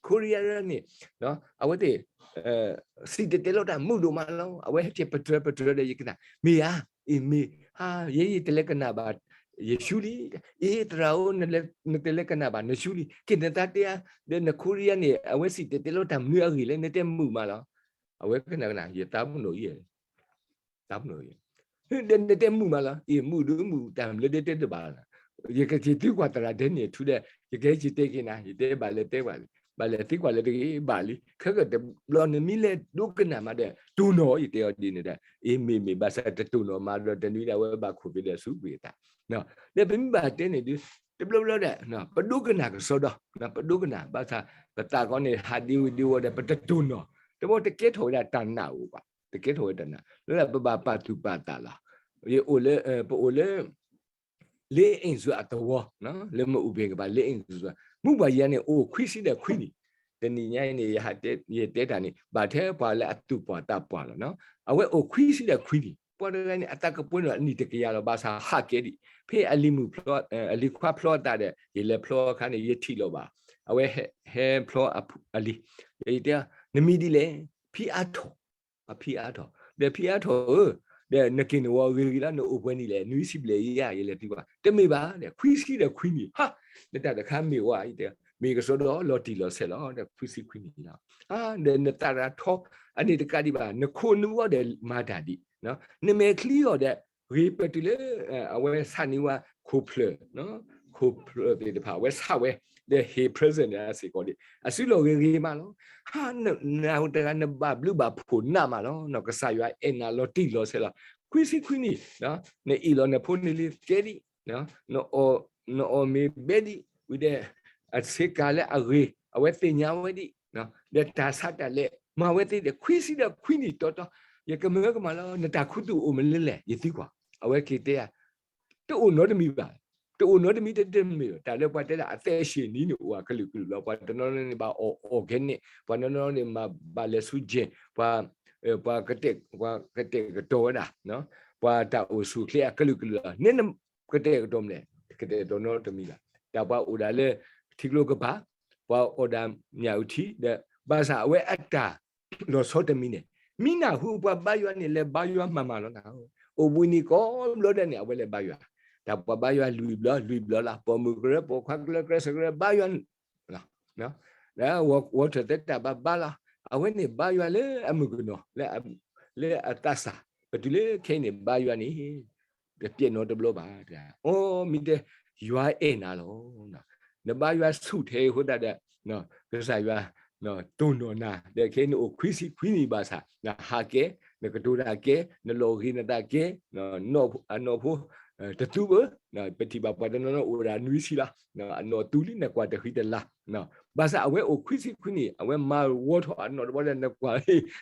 Korea န့ၣ် အဝဲသ့ၣ် စံၣ်တဲၤတဲလီၤတၢ်မုာ်ဒိၣ်မးလီၤ. အဝဲဟဲက့ၤပတြၢၤပတြၢၤဒီး ယကနၣ် မ့ၢ်ဧါ, အ့ၣ်မ့ၢ်, ယဲယတလဲၤကနၣ်ဘၣ် ယရှူလံ, အ့ၣ် သရၣ်ဧၢ, နတလဲၤကနၣ်ဘၣ် နရှူလံ, က့ၤနသးတဲဧါ, ဒီးန Korea န့ၣ် အဝဲစံၣ်တဲၤတဲလီၤတၢ်မနုၤအဂ့ၢ်လဲၣ် နတဲမုာ်မးလီၤ. အဝဲကနၣ်ကနၣ် ယသးပနီၣ်အံၤ သးပနီၣ်အံၤ, ဒီးနတဲမုာ်မးလီၤ. အ့ၣ် မုာ်ဒုးမုာ် တၢ်မနုၤဒဲတဲတဘၣ်လီၤ. ယကက့ၤသံကွၢ်သရၣ်ဒဲန့ၣ်ထူဒီး ယကဟဲက့ၤတဲက့ၤနၤ, ယတဲဘၣ်လဲၤတဲဘၣ်လံ, ဘၣ်လဲၤသံကွၢ်လဲၤတဂ့ၤဘၣ်လံ. ခဲကတဘျီနမ့ၢ်လဲၤဒိကနၣ်မးဒီး တိၢ်နီၣ်အီၤ ယတဲအီၤဒ်န့ၣ်ဒီး အ့ၣ် မ့ၢ်မ့ၢ် ဘၣ်ဆၣ်တတိၢ်နီၣ်မးဒီး တနွံဒီးအဝဲဘၣ်ခိၣ်ဖံးဒီးစူးကွံာ်အသး ဒီးပမ့ၢ်ဘၣ်တဲန့ၣ်ဒုး တဘျီဘျီဒီး ပဒိကနၣ်ကစီဒီ, ပဒိကနၣ် ဘၣ်ဆၣ် ပသးကီန့ၣ် ဟးဒ့ဝံၤဒ့ဝီၤဒီး ပတတိၢ်နီၣ်, တဘျီတကဲထီၣ်ဝဲဒၣ်တၢ်နာ်အိၣ်ဘၣ်, တကဲထီၣ်ဝဲတၢ်နာ် လၢပဘၣ်ပာ်သူၣ်ပာ်သးလီၤ. ယအိၣ်လၢ ပအိၣ်လၢ လ့အ့ၣ်စူအသဝီ, လၢမအူပ့ၤကပၤ လ့အ့ၣ်စူ, မုၢ်ပှၢ်ယၤန့ၣ် အိၣ်ခွံဆံဒီးခွံနံၣ်, တနံၤညါအံၤန့ၣ် ယတဲတၢ်န့ၣ် ဘၣ်ထဲပှၤလၢအသူၣ်ပှၢ်သးပှၢ်လီၤ. အဝဲအိၣ်ခွံဆံဒီးခွံနံၣ်, ပှၤတဂၤန့ၣ် အသးကပှဲၤနီၣ်အနံၣ်တကယၤလီၤ ဘၣ်ဆၣ်ဟးကဲဒံး, ဖဲအလံၤမုၣ်ဖျီ, အလံၤခွါဖျီအသးဒီး ယလဲၤဖျီအခါန့ၣ် ယထံၣ်လီၤဘၣ်, အဝဲဟဲဖျီအလံၤ, ယတဲ နမံၤဒ်လဲၣ်, ဖံအါထီၣ်, အဖံအါထီၣ်, ဒီးဖံအါထီၣ်ဧၢ, ဒီးနက့ၤနဝီဂ့ၤဂ့ၤလီၤ နအိၣ်ပှဲၤနံၣ်လဲၣ်, နွံဆံဘျဲၣ်ယါ ယလဲၤသံကွၢ်, တမ့ၢ်ဘၣ်ဒီး ခွံဆံဒီးခွံနံၣ်, ဟါ, နတၢ်တခါမ့ၢ်ဝဲ, မ့ၢ်ကစီဒီလီၤတံၢ်လီၤဆဲးလီၤ, ဒီးခွံဆံခွံနံၣ်လီၤ. ဒီးနသရၣ်ထီ အန့ၣ်တကးဒံးဘၣ် နခိၣ်နူအီၤဒီးမၤတၢ်ဒံး, နမဲာ်ချံအီၤဒီး ဂ့ၤပတုၤလၢ အဝဲဆၣ်န့ၢ်ဝဲခိၣ်ဖျၢၣ်, ခိၣ်ဖျၢၣ်သ့ၣ်တဖၣ် အဝဲဆၣ်ဝဲ, ဒီးဟ့ၣ် present စ့ၢ်ကီးဒံး, အစုလီၢ်ဂ့ၤဂ့ၤမးလီၤ. ဟါ, နတဂၤ နဘၣ်ဘျုးဘၣ်ဖှိၣ်နးမးလီၤ, ကစၢ်ယွၤအဲၣ်နၤလီၤတံၢ်လီၤဆဲးလီၤ. ခွံဆံခွံနံၣ်, နအ့ၣ်လီၤနဖိန့ၣ်လံကဲဒံး, နအီၣ်မ့ၤဘဲဒံး, ဝံၤဒီး အဆ့ကၤလၢအဂ့ၤ အဝဲသ့ၣ်ညါဝဲဒံး, ဒီးတၢ်ဆါတၢ်လဲၤ မၤဝဲသ့ဒီး ခွံဆံဒီးခွံနံၣ်တီတီ, ယကမၢကမၣ်လီၤ, နတၢ်ခူသူၣ်အိၣ်မနုၤလဲၣ် ယသံကွၢ်, အဝဲက့ၤတဲဧါ, တအိၣ်နီတမံၤဘၣ်, တအိၣ်နီတမံၤတမ့ၢ်ဘၣ်, တၢ်လၢပှၤတဲဒၣ်အသဲးရှည်နံၤန့ၣ် အိၣ်အကလုာ်ကလုာ်လီၤ. ပှၤတနီၤနီၤန့ၣ် ဘၣ်အီၣ် organic, ပှၤတနီၤနီၤန့ၣ် မၤဘၣ်လဲၤဆူ gym, ပှၤ ပှၤကတဲာ်ကတီၤဝဲဒၣ်, ပှၤတၢ်အိၣ်ဆူၣ်အိၣ်ချ့အကလုာ်ကလုာ်လီၤ. န့ၣ်နကတဲာ်ကတီၤမနုၤလဲၣ်, ကတဲာ်ကတီၤနီတမံၤဘၣ်. တၢ်ပှၤအိၣ်ဒၣ်လၢ ထံကျိကပၤ, ပှၤအိၣ်ဒၣ်ညၣ်အုၣ်ထံဒီး ဘၣ်ဆၣ်အဝဲအတၢ်လီၤဆီတမံၤန့ၣ် မ့ၢ်နၢ်ဟူပှၤဘါယွၤန့ၣ် လဲၤဘါယွၤမးမးလီၤနၤ, အိၣ်ဘှံးနံၤကိးဘျီဒဲးန့ၣ် အဝဲလဲၤဘါယွၤ, တၢ်ပှၤဘါယွၤလွံၢ်ဘျီ လွံၢ်ဘျီလီၤ, ပိာ်မုၣ်ကရၢ ပိာ်ခွါကရၢ ကျဲးစၢးကရၢ ဘါယွၤ လၢဝီၤထၢၣ်သဲတၢ်ဘါဘါလီၤ, အဝဲန့ၣ်ဘါယွၤလၢအမုၢ်ကနီၤ, လၢအသးစၢ်, ပတုၤလၢခဲအံၤန့ၣ် ဘါယွၤန့ၣ် တပျဲၢ်နီတဘျီဘၣ်, အိ မ့ၢ်တဲ ယွၤအဲၣ်နၤလီၤ, နဘါယွၤဆူၣ်ထဲအဃိသတးဒီး ကစၢ်ယွၤ တိၢ်နီၣ်နၤ, ဒီးခဲအံၤနအိၣ်ခွံဆံခွံနံၣ်ဘၣ်ဆၣ် နဟးကဲ, နကတိၤတၢ်ကဲ, နလီၤဂ့ၤနသးကဲ, အနီၢ်ဖိ တသူဘၣ်, ပထံၣ်ဘၣ်ပှၤတနီၤနီၤအိၣ်ဒၣ်နွံဆံလီၤ, အနီၢ်သူလံ နကွၢ်တဃံတလၤ, ဘၣ်ဆၣ်အဝဲအိၣ်ခွံဆံခွံနံၣ် အဝဲမၤဝီထီၣ်အနီၢ်တဘျီဒီး နကွၢ်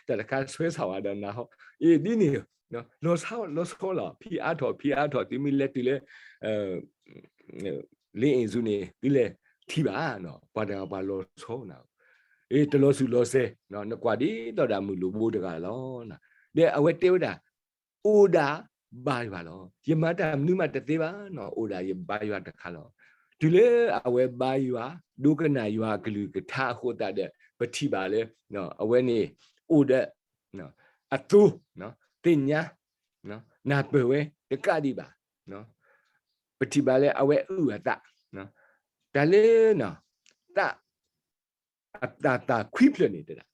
တၢ်တခါဆွဲဆၣ်ဝဲဒီးနၤဟီ, အ့ၣ် ဒ်န့ၣ် လီၤဆီလီၤဆီလီၤ, ဖံအါထီၣ် ဖံအါထီၣ် သုမ့ၢ်လဲၤတုၤလၢ လ့အ့ၣ်စူန့ၣ် သုလဲၤ ထံၣ်ဘၣ်, ပှၤတဂၤပှၤလီၤဆီနၤ, အ့ တလီၤဆူၣ်လီၤစဲၤ, နကွၢ်ဒ်သိးဒီးမုၢ်လိၣ်ဘိတဂၤလီၤ. ဒီးအဝဲတဲဝဲဒၣ်, အိၣ်ဒၣ်ဘါယွၤလီၤ. ယမၤတၢ်မနုၤမးတသ့ဘၣ်, အိၣ်ဒၣ်ယဘါယွၤတခါလီၤ. တုၤလၢအဝဲဘါယွၤ ဒိကနၣ်ယွၤအကလုၢ်ကထါအဃိသတးဒီး ပထံၣ်ဘၣ်လၢ အဝဲန့ၣ် အိၣ်ဒီး အသိ သ့ၣ်ညါ နၢ်ပၢၢ်ဝဲတကးဒံးဘၣ်. ပထံၣ်ဘၣ်လၢအဝဲအုၣ်အသး တၢ်လၢ သး အတၢ်သးခွံဖျၢၣ်န့ၣ်တဲဒၣ်,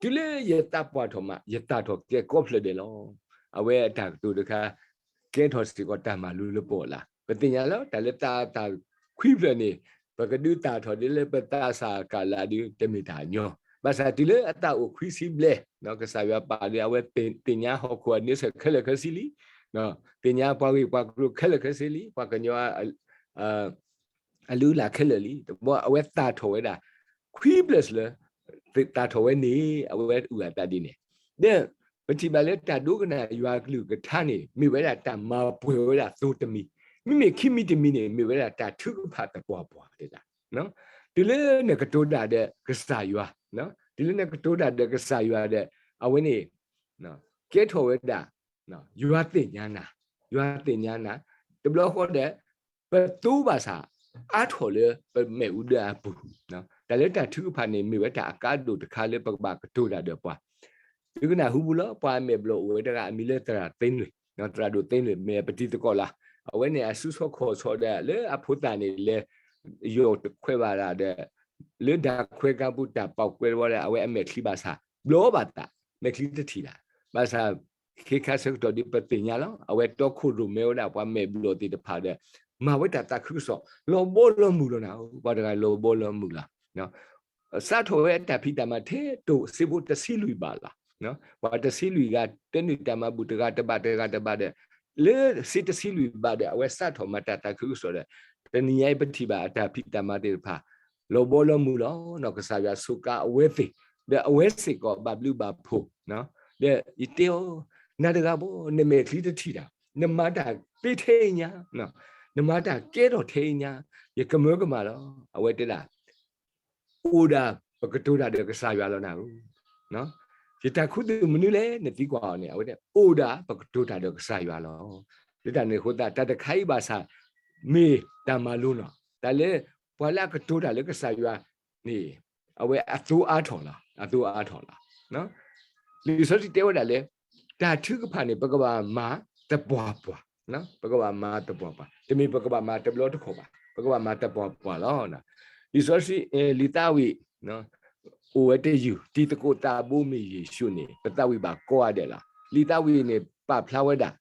တုၤလၢယသးပှၢ်ထီၣ်မး ယသၣ်ထီၣ်ကဲကိးဖျၢၣ်ဒဲးလီၤ. အဝဲအတၢ်ကတိၤတခါ ကဲထီၣ်စ့ၢ်ကီးတၢ်မၤလိလၢပီၣ်လၢ်. ပသ့ၣ်ညါလီၤ တၢ်လၢသးအသးခွံဖျၢၣ်န့ၣ် ပကဒုးသၣ်ထီၣ်ဒ်လၢပသးစၢ်ကလးဒုး တမ့ၢ်တၢ်ညီ, ဘၣ်ဆၣ်တုၤလၢအသးအိၣ်ခွံဆံဘျဲၣ် ကစၢ်ယွၤပာ်ဒုးအဝဲသ့ၣ်ညါဟီၣ်ခိၣ်အန့ဆၢၣ်ခဲလၢာ်ခဲဆ့လံ, သ့ၣ်ညါပှၤဂ့ၢ်ပှၤကျိၤခဲလၢာ်ခဲဆ့လံ, ပှၤကညီ အလုၢ်အလၢ်ခဲလၢာ်လံ. တဘျီအဝဲသၣ်ထီၣ်ဝဲဒၣ် ခွံဖျၢၣ်လၢ သၣ်ထီၣ်ဝဲန့ၣ် အဝဲအုၣ်အသးဒ်န့ၣ်, ဒီး ပထံၣ်ဘၣ်လၢတၢ်ဒိကနၣ်ယွၤအကလုၢ်ကထါန့ၣ် မ့ၢ်ဝဲဒၣ်တၢ်မၤပှဲၤဝဲဒၣ်သိတမံၤ, မ့မ့ၢ်ခံမံၤတမံၤန့ၣ် မ့ၢ်ဝဲဒၣ်တၢ်ထုကဖၣ်သပှၢ်ပှၢ်တဲဒၣ်, တုၤလၢနကတိၤတၢ်ဒီးကစၢ်ယွၤ, တုၤလၢနကတိၤတၢ်ဒီးကစၢ်ယွၤဒီး အဝဲန့ၣ် ကဲထီၣ်ဝဲဒၣ် ယွၤသ့ၣ်ညါနၤ, ယွၤသ့ၣ်ညါနၤ, တဘျီဃီဒီး ပသိဘၣ်ဆၣ် အါထီၣ်လၢပမဲာ်အူဒၢအပူၤ, တၢ်လၢတၢ်ထုကဖၣ်န့ၣ် မ့ၢ်ဝဲတၢ်အကါဒိၣ်တခါလၢပကဘၣ်ကတိၤတၢ်ဒီးပှၤ, ဒုးကနၣ်ဟူပူၤလီၤ. ပှၤအမဲာ်ဘျီၣ်အိၣ်ဝဲတဂၤ အမံၤလၢသရၣ်သ့နွံ, သရၣ်ဒိၣ်သ့နွံ မ့ၢ်ပတံၤသကိးလၢ်, အဝဲန့ၣ်အစုဆီခီၣ်ဆီဒီး လၢအဖိသၣ်န့ၣ်လဲၤ ယိာ်တခွဲးဘၣ်တၢ်ဒီး လၢဒၢးခွဲးကါပူၤတၢ်ပာ်ကွဲးတဝီဒီး အဝဲအမဲာ်ချံဘၣ်ဆၣ် ဘျီဘၣ်သး မဲာ်ချံတထံၣ်ဒၣ်, ဘၣ်ဆၣ် ခ့ခါဆၢကတီၢ်ဒ်ပသ့ၣ်ညါလီၤ. အဝဲတီခိၣ်ရိၣ်မဲဝဲဒၣ်ပှၤမဲာ်ဘျီၣ်သ့ၣ်တဖၣ်ဒီး မၤဝဲတၢ်သးခုကစီၣ် လီၤဘီလီၤမုၢ်လီၤနၤ, ပှၤတဂၤလီၤဘီလီၤမုၢ်လီၤ. စးထီၣ်ဝဲတၢ်ဖံးတၢ်မၤထဲတိာ်စ့ဖိတဆံလွံၢ်ဘးလီၤ. ပှၤတဆံလွံၢ်ဂၤ တနုာ်တၢ်မၤဘူၣ်တဂၤတဘးတဂၤတဘးဒီး လၢစ့တဆံလွံၢ်ဘးဒီး အဝဲစးထီၣ်မၤတၢ်သးခုကစီၣ်ဒီး တနံၤညါအံၤပထံၣ်ဘၣ်အတၢ်ဖံးတၢ်မၤသ့ၣ်တဖၣ် လီၤဘီလီၤမုၢ်လီၤ. ကစၢ်ယွၤစူးကါအဝဲသ့ၣ် ဒီးအဝဲစ့ၢ်ကီးဘၣ်ဘျုးဘၣ်ဖှိၣ်, ဒီးယတဲအီၤ, နၤတဂၤဘၣ် နမဲာ်ချံတထံၣ်တၢ်, နမၤတၢ်သ့ထဲအံၤညါ, နမၤတၢ်ကဲထီၣ်ထဲအံၤညါ, ယကမၢကမၣ်လီၤ. အဝဲတဲဒၣ် အိၣ်ဒၣ်ပကတိၤတၢ်ဒီးကစၢ်ယွၤလီၤနၤဧၢ, ယတၢ်ခူသူၣ်မနုၤလဲၣ် နသံကွၢ်အီၤန့ၣ် အဝဲတဲ အိၣ်ဒၣ်ပကတိၤတၢ်ဒီးကစၢ်ယွၤလီၤ. လၢတၢ်န့ၣ်အဃိသတး တၢ်တခါအံၤဘၣ်ဆၣ် မ့ၢ်တၢ်မၤလိလီၤ. တၢ်လၢ ပှၤလၢအကတိၤတၢ်လၢကစၢ်ယွၤန့ၣ် အဝဲအသိအါထီၣ်လီၤ, အသိအါထီၣ်လီၤ. လံာ်စီဆှံတဲဝဲဒၣ်လၢ တၢ်ထုကဖၣ်န့ၣ် ပကဘၣ်မၤသပှၢ်ပှၢ်, ပကဘၣ်မၤသပှၢ်ပှၢ်, တမ့ၢ်ပကဘၣ်မၤတဘျီတခီၣ်ဘၣ်, ပကဘၣ်မၤသပှၢ်ပှၢ်လီၤ. လံာ်စီဆှံ လံာ်သးဝံၣ် အိၣ်ဝဲတယုၢ် တံၤသကိးသးဘိမ့ၢ်ယ့ၣ်ၡူးန့ၣ် ပသးဝံၣ်ဘၣ်ကိးဂၤဒဲးလီၤ. လံာ်သးဝံၣ်န့ၣ် ပာ်ဖျါဝဲဒၣ်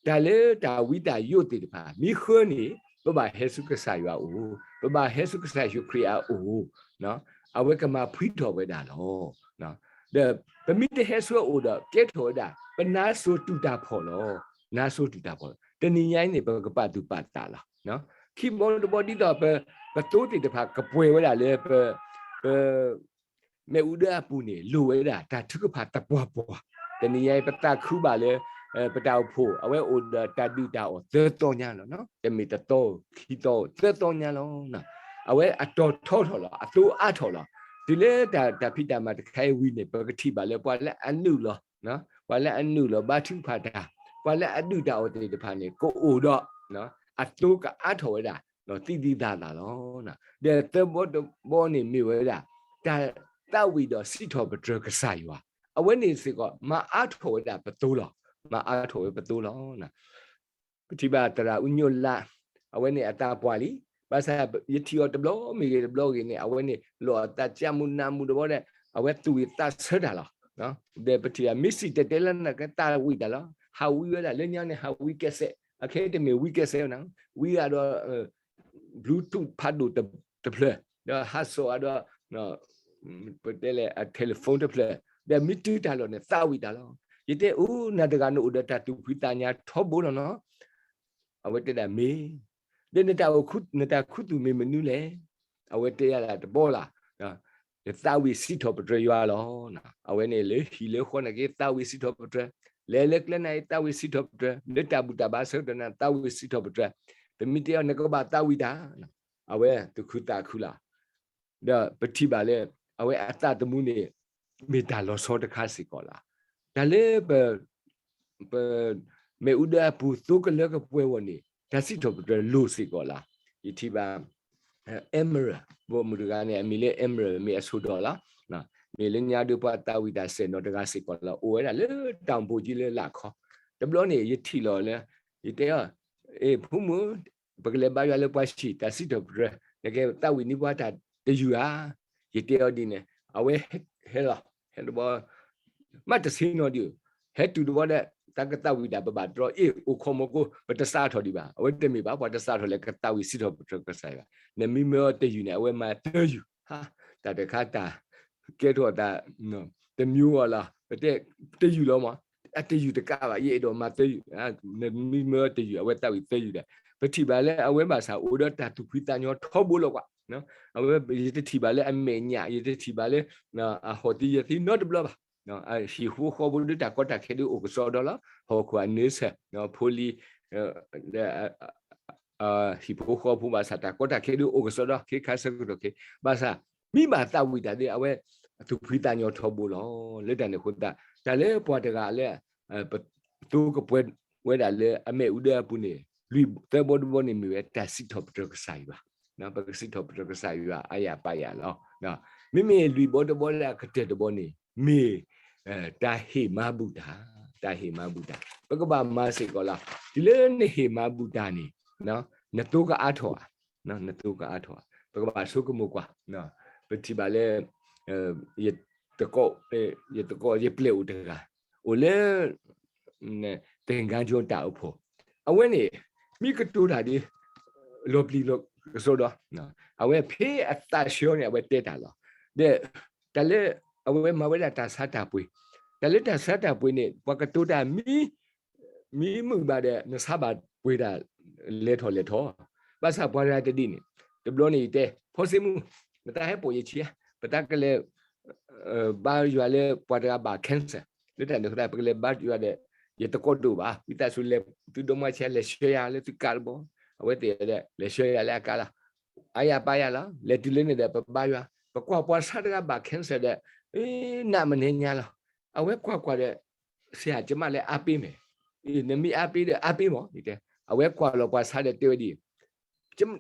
တၢ်လၢတၢ်ဝံတၢ်ယိးသ့ၣ်တဖၣ် မ့ၢ်ဃၢန့ၣ် ပဘၣ်ဟဲဆူကစၢ်ယွၤအအိၣ်, ပဘၣ်ဟဲဆူကစၢ်ယ့ၣ်ၡူးခရံာ်အအိၣ်, အဝဲကမၤဖှံထီၣ်ဝဲဒၣ်လီၤ. ဒီးပမ့ၢ်တဟဲဆူအအိၣ်ဒီး ကဲထီၣ်ဝဲဒၣ် ပနါစိၤတူၢ်တၢ်ဖှီၣ်လီၤ, နါစိၤတူၢ်တၢ်ဖှီၣ်လီၤ. တနံၤညါအံၤန့ၣ် ပကပာ်သူၣ်ပာ်သးလီၤ. ခံဘီတဘီဒ်သိးပ ပသိသ့ၣ်တဖၣ်ကပှဲၤဝဲဒၣ်လၢ ပ ပ မဲာ်အူဒၢအပူၤန့ၣ် လိၣ်ဝဲဒၣ်တၢ်ထုကဖၣ်သပှၢ်ပှၢ်, တနံၤညါအံၤ ပသးခုဘၣ်လၢ ပတၢ်အိၣ်ဖှိၣ် အဝဲအိၣ်ဒီးတၢ်ဒုၣ်တၢ်အီၣ်သၢသီညါလီၤ. တမ့ၢ်တသီ ခံသီ သၢသီညါလီၤ. အဝဲအတီၤထီထီၣ်လီၤ, အသိအါထီၣ်လီၤ. တုၤလၢတၢ် တၢ်ဖံးတၢ်မၤတခါအံၤဝံၤန့ၣ် ပကထံၣ်ဘၣ်လၢပှၤလၢအနုာ်လီၤ ပှၤလၢအနုာ်လီၤဘါထုကဖၣ်တၢ်, ပှၤလၢအဒုၣ်တၢ်အီၣ်သ့ၣ်တဖၣ်န့ၣ် ကအိၣ်ဒီး အသိကအါထီၣ်ဝဲဒၣ် သံသံသးသးလီၤ. ဒီးသၢဘီတဘီန့ၣ်မ့ၢ်ဝဲဒၣ် တၢ်သးဝံၣ်ဒီးစံးထီၣ်ပတြၢၤကစၢ်ယွၤ, အဝဲန့ၣ်စ့ၢ်ကီး မၤအါထီၣ်ဝဲဒၣ်ပသိလီၤ, မၤအါထီၣ်ဝဲပသိလီၤ. ပထံၣ်ဘၣ်သရၣ်အူညိၣ်လး အဝဲန့ၣ်အသးပှၢ်လံ, ဘၣ်ဆၣ်ယထံၣ်အီၤတဘျီမ့ၢ်ဂ့ၤတဘျီဂ့ၤန့ၣ် အဝဲန့ၣ် လီၤအသးကၢ်မူနးမူတဘျီဒီး အဝဲသူၣ်ဝံၣ်သးဆၢတၢ်လီၤ. ဒီးပထံၣ်ဘၣ် မ့ၢ်စံၣ်တဲၤတဲလၢနကသးဝံၣ်တၢ်လီၤ, ဟးဝံဝဲဒၣ်လၢညါန့ၣ် ဟးဝံကဲးစဲး, အခဲအံၤတမ့ၢ်ဝံကဲးစဲးနၤ, ဝံဂၤဒီး Bluetooth ဖးဒိၣ်တဖျၢၣ်, ဒီးဟးစိာ်အဒီး ပတဲလဲၣ် အ telephone တဖျၢၣ်, ဒီးမ့ၢ်တုၤတၢ်လီၢ်န့ၣ် သးဝံၣ်တၢ်လီၤ. ယတဲအိၣ် နၤတဂၤနအိၣ်ဒီးတၢ်သူၣ်ဖှံသးညီထီဘိလီၤနီၤ. အဝဲတဲဒၣ်မ့ၢ်, ဒီးနတၢ်ခူသူၣ်မ့ၢ်မနုၤလဲၣ်. အဝဲတဲယၤဒၣ်တဘီလၢ်, နသးဝံၣ်စံးထီၣ်ပတြၢၤယွၤလီၤ. အဝဲန့ၣ်လၢဟံၣ်လၢဃီနာ်က့ သးဝံၣ်စံးထီၣ်ပတြၢၤ, လဲၤလၢကျဲနာ်က့ သးဝံၣ်စံးထီၣ်ပတြၢၤ, လၢတၢ်ဘူၣ်တၢ်ဘါဆၢကတီၢ်န့ၣ် သးဝံၣ်စံးထီၣ်ပတြၢၤ, ပမ့ၢ်တဲအီၤ နကဘၣ်သးဝံၣ်တၢ် အဝဲသူၣ်ခုသးခုလီၤ. ဒီးပထံၣ်ဘၣ်လၢ အဝဲအသးသမူန့ၣ် မ့ၢ်တၢ်လီၤဆီတခါစ့ၢ်ကီးလီၤ. တၢ်လၢပ ပ မ့ၣ်အူဒၢအပူၤ သိကလၢကပှဲၤဂီၢ်န့ၣ် တၢ်စံးထီၣ်ပတြၢၤလိၣ်စ့ၢ်ကီးလီၤ. ယထံၣ်ဘၣ် Emerald ပိာ်မုၣ်တဂၤန့ၣ် အမံၤလၢ Emerald မ့ၢ်အဆိဒီးလီၤ. မ့ၢ်လၢညါဒုးပှၤသးဝံၣ်တၢ်စဲၣ်နီၤတဂၤစ့ၢ်ကီးလီၤ. အိၣ်ဝဲဒၣ်လၢတၢ်အိၣ်ဖှိၣ်ကံလၢလာ်ခီ, တဘျီန့ၣ် ယထံၣ်လီၤလၢ ယတဲအီၤ, အ့ ဖိမုၣ်, ပကလဲၤဘါယွၤလၢပှၤဟံၣ် တၢ်စံးထီၣ်ပတြၢၤ, နကသးဝံၣ်န့ၢ်ပှၤတၢ်တယုၢ်ဧါ. ယတဲအီၤဒ်န့ၣ် အဝဲဟဲလီၤ, ဟဲတဘျီ မ့ၢ်တဆ့နီၤဒံး, ဟဲတုၤတဘျီဒီး တၢ်ကသးဝံၣ်တၢ်ပဘၣ်တြီ အ့ၣ် အိၣ်ခိးမီၤကိ ပတစးထီၣ်ဒံးဘၣ်. အဝဲတမ့ၢ်ဘၣ် ပှၤတစးထီၣ်လၢကသးဝံၣ်စံးထီၣ်ပတြၢၤကစၢ်ယွၤ, နမ့ၢ်မၢအီၤတယုၢ်န့ၣ် အဝဲမၤသၢယုၢ်, ဟါ, တၢ်တခါတၢ် ကဲထီၣ်တၢ် တမျိုးအီၤလီၤ. ပတဲတယုၢ်လီၤမး, အတယုၢ်တကးဘၣ် ယအဲၣ်ဒိးမၤသၢယုၢ်, နမ့ၢ်မၢအီၤတယုၢ် အဝဲသးဝံၣ်သၢယုၢ်ဒီး, ပထံၣ်ဘၣ်လၢအဝဲဘၣ်ဆၣ်အိၣ်ဒီးတၢ်သူၣ်ဖှံသးညီထီဘိလီၤကွၢ်. အဝဲ ယတထံၣ်ဘၣ်လၢအမဲာ်ညါ, ယတထံၣ်ဘၣ်လၢ အဟီၣ်သံယသံနီတဘျီဘၣ်. ဟံၣ်ဖိဃီဖိဒီးတၢ်ကီတၢ်ခဲဒုးအိၣ်ကစီဒီလီၤ. ဟီၣ်ခိၣ်အနၢဆၢၣ်, ဖိလံၤ ဟံၣ်ဖိဃီဖိဘၣ်ဆၣ် တၢ်ကီတၢ်ခဲဒုးအိၣ်ကစီဒီ ခ့ခါဆၢကတီၢ်ခဲ ဘၣ်ဆၣ် မ့ၢ်ဘၣ်သးဝံၣ်တၢ်ဒီး အဝဲသူၣ်ဖှံသးညီထီဘိလီၤ. လၢတၢ်န့ၣ်အဃိသတး တၢ်လၢပှၤတဂၤလၢ ပသိကပှဲၤဝဲဒၣ်လၢအမ့ၣ်အူဒၢအပူၤန့ၣ် လွံၢ်သၢဘီတဘီန့ၣ် မ့ၢ်ဝဲတၢ်စံးထီၣ်ပတြၢၤကစၢ်ယွၤ, ပကစံးထီၣ်ပတြၢၤကစၢ်ယွၤအါယၤပါယၤလီၤ. မ့မ့ၢ်လွံၢ်ဘီတဘီလၢအကတၢၢ်တဘီန့ၣ် မ့ၢ် တၢ်ဟ့ၣ်မၤဘူၣ်တၢ်, တၢ်ဟ့ၣ်မၤဘူၣ်တၢ် ပကဘၣ်မၤစ့ၢ်ကီးလီၤ. တုၤလၢနဟ့ၣ်မၤဘူၣ်တၢ်န့ၣ် နသိကအါထီၣ်ဧါ, နသိကအါထီၣ်ဧါ, ပကဘၣ်ဆိကမိၣ်ကွၢ်. ပထံၣ်ဘၣ်လၢ ယသကိး, ယသကိးယပျဲၢ်အိၣ်တဂၤ အိၣ်လၢ သင်္ဃန်းကျွန်း တၢ်အိၣ်ဖှိၣ်, အဝဲန့ၣ် မ့ၢ်ကတိၤတၢ်ဒီး လီၤပျံၤလီၤကစီဒီ, အဝဲဖဲအသးဆှၢန့ၣ် အဝဲတဲတၢ်လီၤ. ဒီး တၢ်လၢ အဝဲမၤဝဲဒၣ်တၢ်ဆါတၢ်ပှ့ၤ, တၢ်လၢတၢ်ဆါတၢ်ပှ့ၤန့ၣ် ပှၤကတိၤတၢ်မံ မံမုာ်ဘၣ်ဒီး နဆါဘၣ်ပှ့ၤတၢ် လဲၤထီၣ်လဲၤထီ, ဘၣ်ဆၣ်ပှၤတဂၤတဒ်န့ၣ်, တဘျီန့ၣ်ယတဲ ဖီစ့မူ နတၢ်ဟဲပိာ်ယဆံးဧါ, ပတၢ်ကလဲၤ ဘါယွၤလၢပှၤတဂၤဘၣ် cancer လၢတၢ်န့ၣ်အဃိသတး ပကလဲၤဘါယွၤဒီး ယသကိးတအိၣ်ဘၣ်, ဝံသးစူၤလဲၤ သုဒီမါဆံး လဲၤဆှၢယၤလၢသုကါတဘီ, အဝဲသ့ၣ်ဒီး လဲၤဆှၢယၤလၢအကါလီၤ. အါယၤပါယၤလီၤ. လဲၤတုၤလၢန့ၣ်ဒီး ပဘါယွၤ ပကွၢ်ပှၤဆါတဂၤဘၣ် cancer ဒီး နးမနဲညါလီၤ. အဝဲကွၢ်ကွၢ်ဒီး ဆရာ ကျွန်မလည်းအားပေးမယ်, နမ့ၢ်အားပေးဒီး အားပေးမး အဝဲကွၢ်လီၤပှၤဆါဒီးတဲဝဲဒ်အံၤ,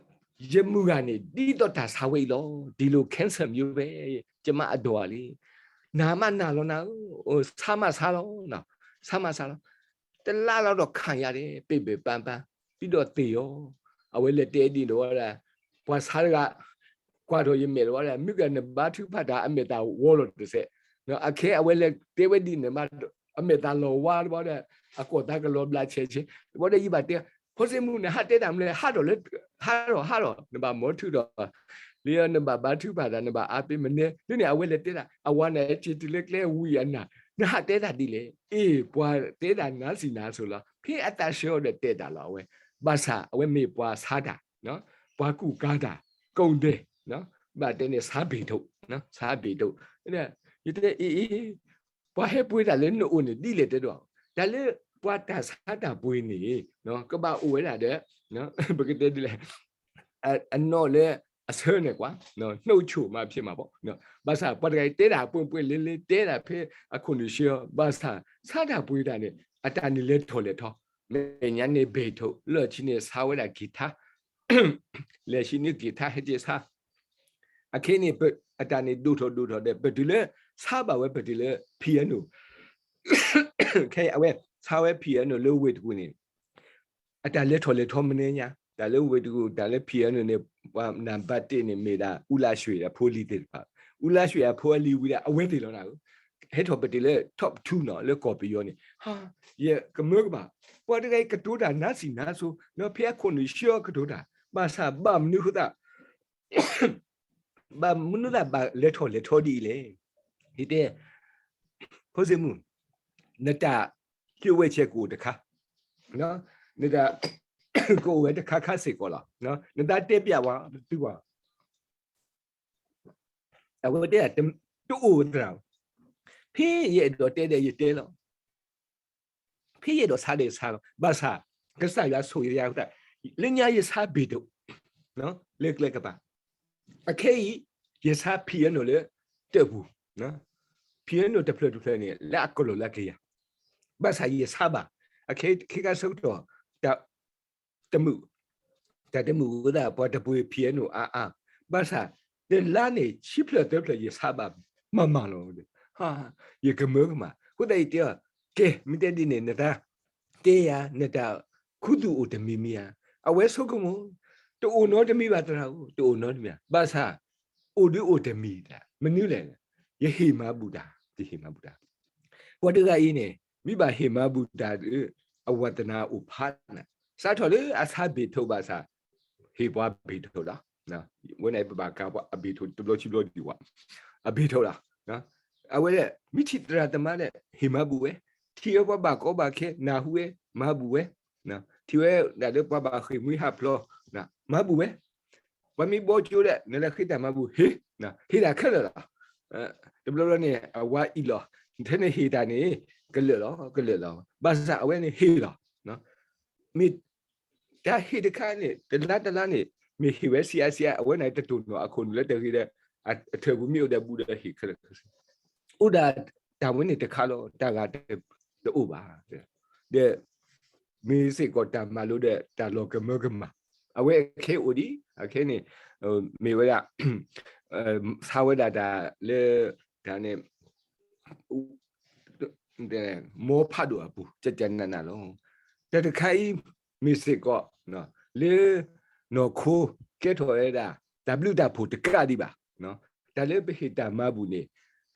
ယမုၢ်ဂၤန့ၣ် ဒ်သိးတၢ်ဆါဝဲအံၤလီၤ. ဒီး cancer မျိုးပဲ, ကျွန်မအဒေါ်ကလေး, နာမနာလီၤနၤဧၢ, ဆါမးဆါလီၤ, ဆါမးဆါလီၤ. တလါလီၤဒီး ခံရတယ်, ပ့ၢ်ပ့ၢ်ပန်းပန်း, ဒ်သိးသ့ၣ်အီၤ, အဝဲလဲၤတဲဒ်န့ၣ်ဝဲဒၣ်, ပှၤဆါတဂၤ ကွၢ်ထီၣ်ယမဲာ်လီၤဝဲဒၣ်, မုၢ်ဂၤနဘါထုကဖၣ်တၢ် အမဲာ်သးဝီလီၤတစဲး, အခဲအဝဲလဲၤတဲဝဲဒ်န့ၣ်မး, အမဲာ်သးလီၤဝါတဘျီဒီး အကိာ်သးကလီၤဘျးဆဲးဆဲး, တဘျီဒီးယဘၣ်တဲ, ဖီစ့မူ နဟးတဲတၢ်မနုၤလဲၣ်, ဟးထီၣ်လၢ ဟးထီၣ် ဟးထီၣ်, နဘၣ်မၤထုးထီၣ်, လၢနဘၣ်ဘါထုကဖၣ်တၢ် နဘၣ်အားပေး မနုၤလဲၣ်န့ၣ် အဝဲလဲၤတဲတၢ်, အဝၤန့ၣ် စံးတုၤလၢကျဲဝံၤအနၢ်, နဟးတဲတၢ်ဒ်လဲၣ်, အ့ၣ် ပှၤတဲတၢ်နါစံၣ်နါစိၤလီၤ, ဖဲအသးဆှၢအီၤဒီးတဲတၢ်လီၤအဝဲ, ဘၣ်ဆၣ်အဝဲမ့ၢ်ပှၤဆါတၢ်, ပှၤကူၣ်ကၤတၢ်, ကိၣ်ဒဲး, ဘၣ်တဲန့ၣ် ဆါဘ့ၣ်ဒိၣ်, ဆါဘ့ၣ်ဒိၣ်, ယတဲအ့ၣ်အ့ၣ် ပှၤဟဲပှ့ၤတၢ်လၢနအိၣ်န့ၣ် ဒ်လဲၣ်တဲဒီး, တၢ်လၢပှၤတၢ်ဆါတၢ်ပှ့ၤန့ၣ် ကဘၣ်အိၣ်ဝဲဒၣ်ဒီး ပကတဲဒ်လဲၣ်, အနီၢ်လၢအဆၢန့ၣ်ကွၢ်, နှုတ်ချိမှာဖြစ်မှာပေါ့, ဘၣ်ဆၣ်ပှၤတဂၤအံၤတဲတၢ်အပှ့ၤပှ့ၤလၢလၢ တဲတၢ်ဖဲအခိၣ်နူာ်ဆှၢအီၤ, ဘၣ်ဆၣ်ဆါတၢ်ပှ့ၤတၢ်န့ၣ် အတၢ်န့ၣ်လဲၤထီၣ်လဲၤထီ, မဲာ်ညါန့ၣ်ဘ့ၣ်ဒိၣ်, လၢၢ်ဆံန့ၣ်ဆါဝဲဒၣ်က့ၤထါ လဲၤဆံန့ၣ်က့ၤထါ ဟဲက့ၤဆါ, အခဲန့ၣ် အတၢ်န့ၣ်ဒိၣ်ထီၣ်ဒိၣ်ထီၣ်ဒီး ပတုၤလၢ ဆါဘၣ်ဝဲ ပတုၤလၢ piano, ခဲအံၤအဝဲ ဆါဝဲ piano လၢဝ့ၢ်တကူၣ်န့ၣ် အတၢ်လဲၤထီၣ်လဲၤထီမနုၤညါ, တၢ်လၢဝ့ၢ်တကူၣ် တၢ်လၢ piano န့ၣ် ပှၤနံပါတ်တစ်န့ၣ် မ့ၢ်ဒၣ် ဦးလှရွှေ အဖိအလံၤသ့ၣ်တဖၣ်, ဦးလှရွှေ အဖိအလံၤဝံၤဒီး အဝဲသ့ၣ်လီၤနၤဧၢ, ဟဲထီၣ်ပတုၤလၢ top two နီၤ လၢကီၢ်ပယီၤန့ၣ်, ယကမၢကမၣ်, ပှၤတဂၤအံၤကတိၤတၢ်နါစံၣ်နါစိၤ ဖဲအခိၣ်နူာ်ဆှၢအီၤကတိၤတၢ်, ဘၣ်ဆၣ်ဘၣ်မနုၤအဃိသတး ဘၣ်မနုၤသးဘၣ်လဲၤထီၣ်လဲၤထီဒ်အံၤလဲၣ်. ယတဲ, ဖိစ့မူ, နတၢ်လၢဝဲဆဲးကအိၣ်တခါ, နတၢ်ကအိၣ်ဝဲတခါခါစ့ၢ်ကီးလီၤ. နတၢ်တဲပျးဝဲသုဝဲ, အဝဲတဲဒၣ် တအိၣ်သရၣ်, ဖဲယအဲၣ်ဒိးတဲဒီးယတဲလီၤ. ဖဲယအဲၣ်ဒိးဆါဒီးယဆါလီၤ. ဘၣ်ဆၣ် ကစၢ်ယွၤဆိၣ်ဂ့ၤယၤအဃိသတး လၢညါယဆါဘ့ၣ်ဒိၣ်, လၢကျဲကပၤ. အခဲအံၤ ယဆါ piano လၢ တၢ်ပူၤ, piano တဖျၢၣ်တဖျၢၣ်န့ၣ် လၢအကလီၢ်လၢအကယၤ, ဘၣ်ဆၣ်ယဆါဘၣ်, အခဲ ခဲကါဆၢကတီၢ် တၢ်တမုာ်, တၢ်တမုာ်အဃိသတး ပှၤတပှ့ၤ piano အါအါ, ဘၣ်ဆၣ် တလါန့ၣ် ဆံဖျၢၣ်သၢဖျၢၣ် ယဆါဘၣ် မၤမၤလီၤ. ယကမၢကမၣ် အဃိသတးယတဲအီၤ, ကဲ မ့ၢ်တဲဒ်န့ၣ် နတၢ် တဲယၤ နတၢ်ခူသူၣ်အိၣ်တမံၤမံၤဧါ. အဝဲဆိကမိၣ်, တအိၣ်နီတမံၤဘၣ်သရၣ်ဧၢ, တအိၣ်နီတမံၤဘၣ်. ဘၣ်ဆၣ် အိၣ်ဒုးအိၣ်တမံၤတၢ် မနုၤလဲၣ်, ယဟ့ၣ်မၤဘူၣ်တၢ်, ယဟ့ၣ်မၤဘူၣ်တၢ်. ပှၤတဂၤအံၤန့ၣ် မ့ၢ်ဘၣ်ဟ့ၣ်မၤဘူၣ်တၢ်ဒီး အဝၤသနာအိၣ်ဖးနး, စးထီၣ်လၢအဆါ Beethoven ဘၣ်ဆၣ် ဟ့ၣ်ပှၤ Beethoven လီၤ. ဝဲန့ၣ်ပဘၣ်ကးပှၤအ Beethoven တဘျီခံဘျီဒံးဝဲ, အ Beethoven လီၤ. အဝဲဒၣ် မ့ၢ်ထံၣ်သရၣ်သမါဒီး ဟ့ၣ်မၤဘူၣ်ဝဲ, ထံၣ်ဝဲပှၤဘၣ်ကီဘၣ်ခဲ နၢ်ဟူဝဲ မၤဘူၣ်ဝဲ, ထံၣ်ဝဲဒၣ်လၢပှၤဘၣ်ဃ့ၢ်မှံဟးဖျိး မၤဘူၣ်ဝဲ, ပှၤမ့ၢ်ဘီကၠိဒီး နလဲၤဃ့တၢ်မၤဘူၣ် ဟ့ၣ်, ဟ့ၣ်တၢ်ခဲလၢာ်လီၤ. တဘျီဘျီန့ၣ် အဝၤအံၣ်လီၤ, ထဲန့ၣ်ဟ့ၣ်တၢ်န့ၣ် ကလၢာ်လီၤ ကလၢာ်လီၤ. ဘၣ်ဆၣ်အဝဲန့ၣ်ဟ့ၣ်လီၤ. မ့ၢ်တၢ်ဟ့ၣ်တခါန့ၣ် တလါတလါန့ၣ် မ့ၢ်ဟ့ၣ်ဝဲဆံးအါဆံးအါ အဝဲန့ၣ်တတိၢ်နီၣ်အခိၣ်နူာ်လၢတဂ့ၤဒီး အထၢၣ်ပူၤမ့ၢ်အိၣ်ဒီးဘူၣ်ဒီးဟ့ၣ်ခဲလၢာ်, အိၣ်ဒၣ်တၢ်ဝဲန့ၣ်တခါလီၤ, တၢ်ဂၤတအိၣ်ဘၣ်. ဒီး မ့ၢ်စ့ၢ်ကီးတၢ်မၤလိဒီးတၢ်လီၤကမၢကမၣ်, အဝဲအခဲအိၣ်ဒံး, အခဲန့ၣ် မ့ၢ်ဝဲဒၣ် ဆါဝဲဒၣ်တၢ်လၢ တၢ်န့ၣ် မ်ဖးဒိၣ်အပူၤ ကကနးနးလီၤ. တၢ်တခါအံၤ မ့ၢ်စ့ၢ်ကီး လၢ နီၢ်ခိကဲထီၣ်ဝဲဒၣ် တၢ်ဘျုးတၢ်ဖှိၣ်တကးဒံးဘၣ်. တၢ်လၢပဟ့ၣ်တၢ်မၤဘူၣ်န့ၣ်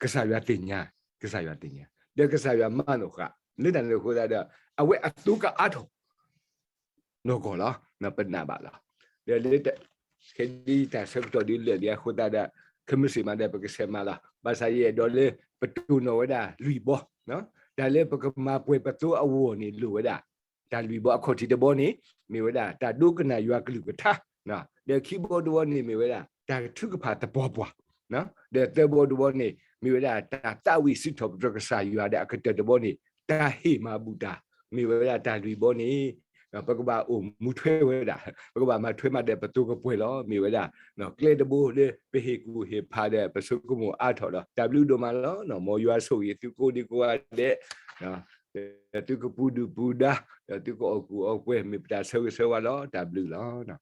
ကစၢ်ယွၤသ့ၣ်ညါ, ကစၢ်ယွၤသ့ၣ်ညါ, ဒီးကစၢ်ယွၤမၤနီၣ်ဃာ်, လၢတၢ်န့ၣ်အဃိသတးဒီး အဝဲအသိကအါထီၣ် နီၢ်ကီၢ်လီၤ, ပနာ်ဘၣ်လီၤ. ဒီးလၢ ခဲဒ်တၢ်ဆၢကတီၢ်ဒ်လဲၣ်ဒ်အဃိသတးဒီး ခဲမုၢ်ဆ့ၣ်မးဒီးပကဆဲးမၤလီၤ. ဘၣ်ဆၣ်ယအဲၣ်ဒိးလၢပတိၢ်နီၣ်ဝဲဒၣ်လွံၢ်ဘီ, တၢ်လၢပကမၤပှဲၤပသိအဂီၢ်န့ၣ်လိၣ်ဝဲဒၣ်, တၢ်လွံၢ်ဘီအခီၣ်ထံးတဘီန့ၣ် မ့ၢ်ဝဲဒၣ်တၢ်ဒိကနၣ်ယွၤကလုၢ်ကထါ, ဒီးခံဘီတဘီန့ၣ်မ့ၢ်ဝဲဒၣ် တၢ်ထုကဖၣ်သပှၢ်ပှၢ်, ဒီးသၢဘီတဘီန့ၣ် မ့ၢ်ဝဲဒၣ်တၢ်သးဝံၣ်စံးထီၣ်ပတြၢၤကစၢ်ယွၤဒီးအကတၢၢ်တဘီန့ၣ် တၢ်ဟ့ၣ်မၤဘူၣ်တၢ်, မ့ၢ်ဝဲဒၣ်တၢ်လွံၢ်ဘီန့ၣ် ပကဘၣ်အိၣ်မူထွဲဝဲဒၣ်, ပကဘၣ်မၤထွဲမၤဒီးပသိကပှဲၤလီၤ. မ့ၢ်ဝဲဒၣ် ကျဲတဘိလၢပဟ့ၣ်ကူၣ်ဟ့ၣ်ဖးဒီးပဆိကမိၣ်အါထီၣ်လီၤ. တၢ်ဘျုးဒိၣ်မးလီၤ. မ်ယွၤဆိၣ်ဂ့ၤသုကိးဒံကိးဂၤဒဲး, ဒီးသုကပူၤဒုၣ်ပူၤဒါ, ဒီးသုကအီၣ်ကူၣ်အီၣ်ပှဲၤ မ့ၢ်ပတၢ်ဆၢဂ့ၤဆၢဝါလီၤ. တၢ်ဘျုးလီၤ.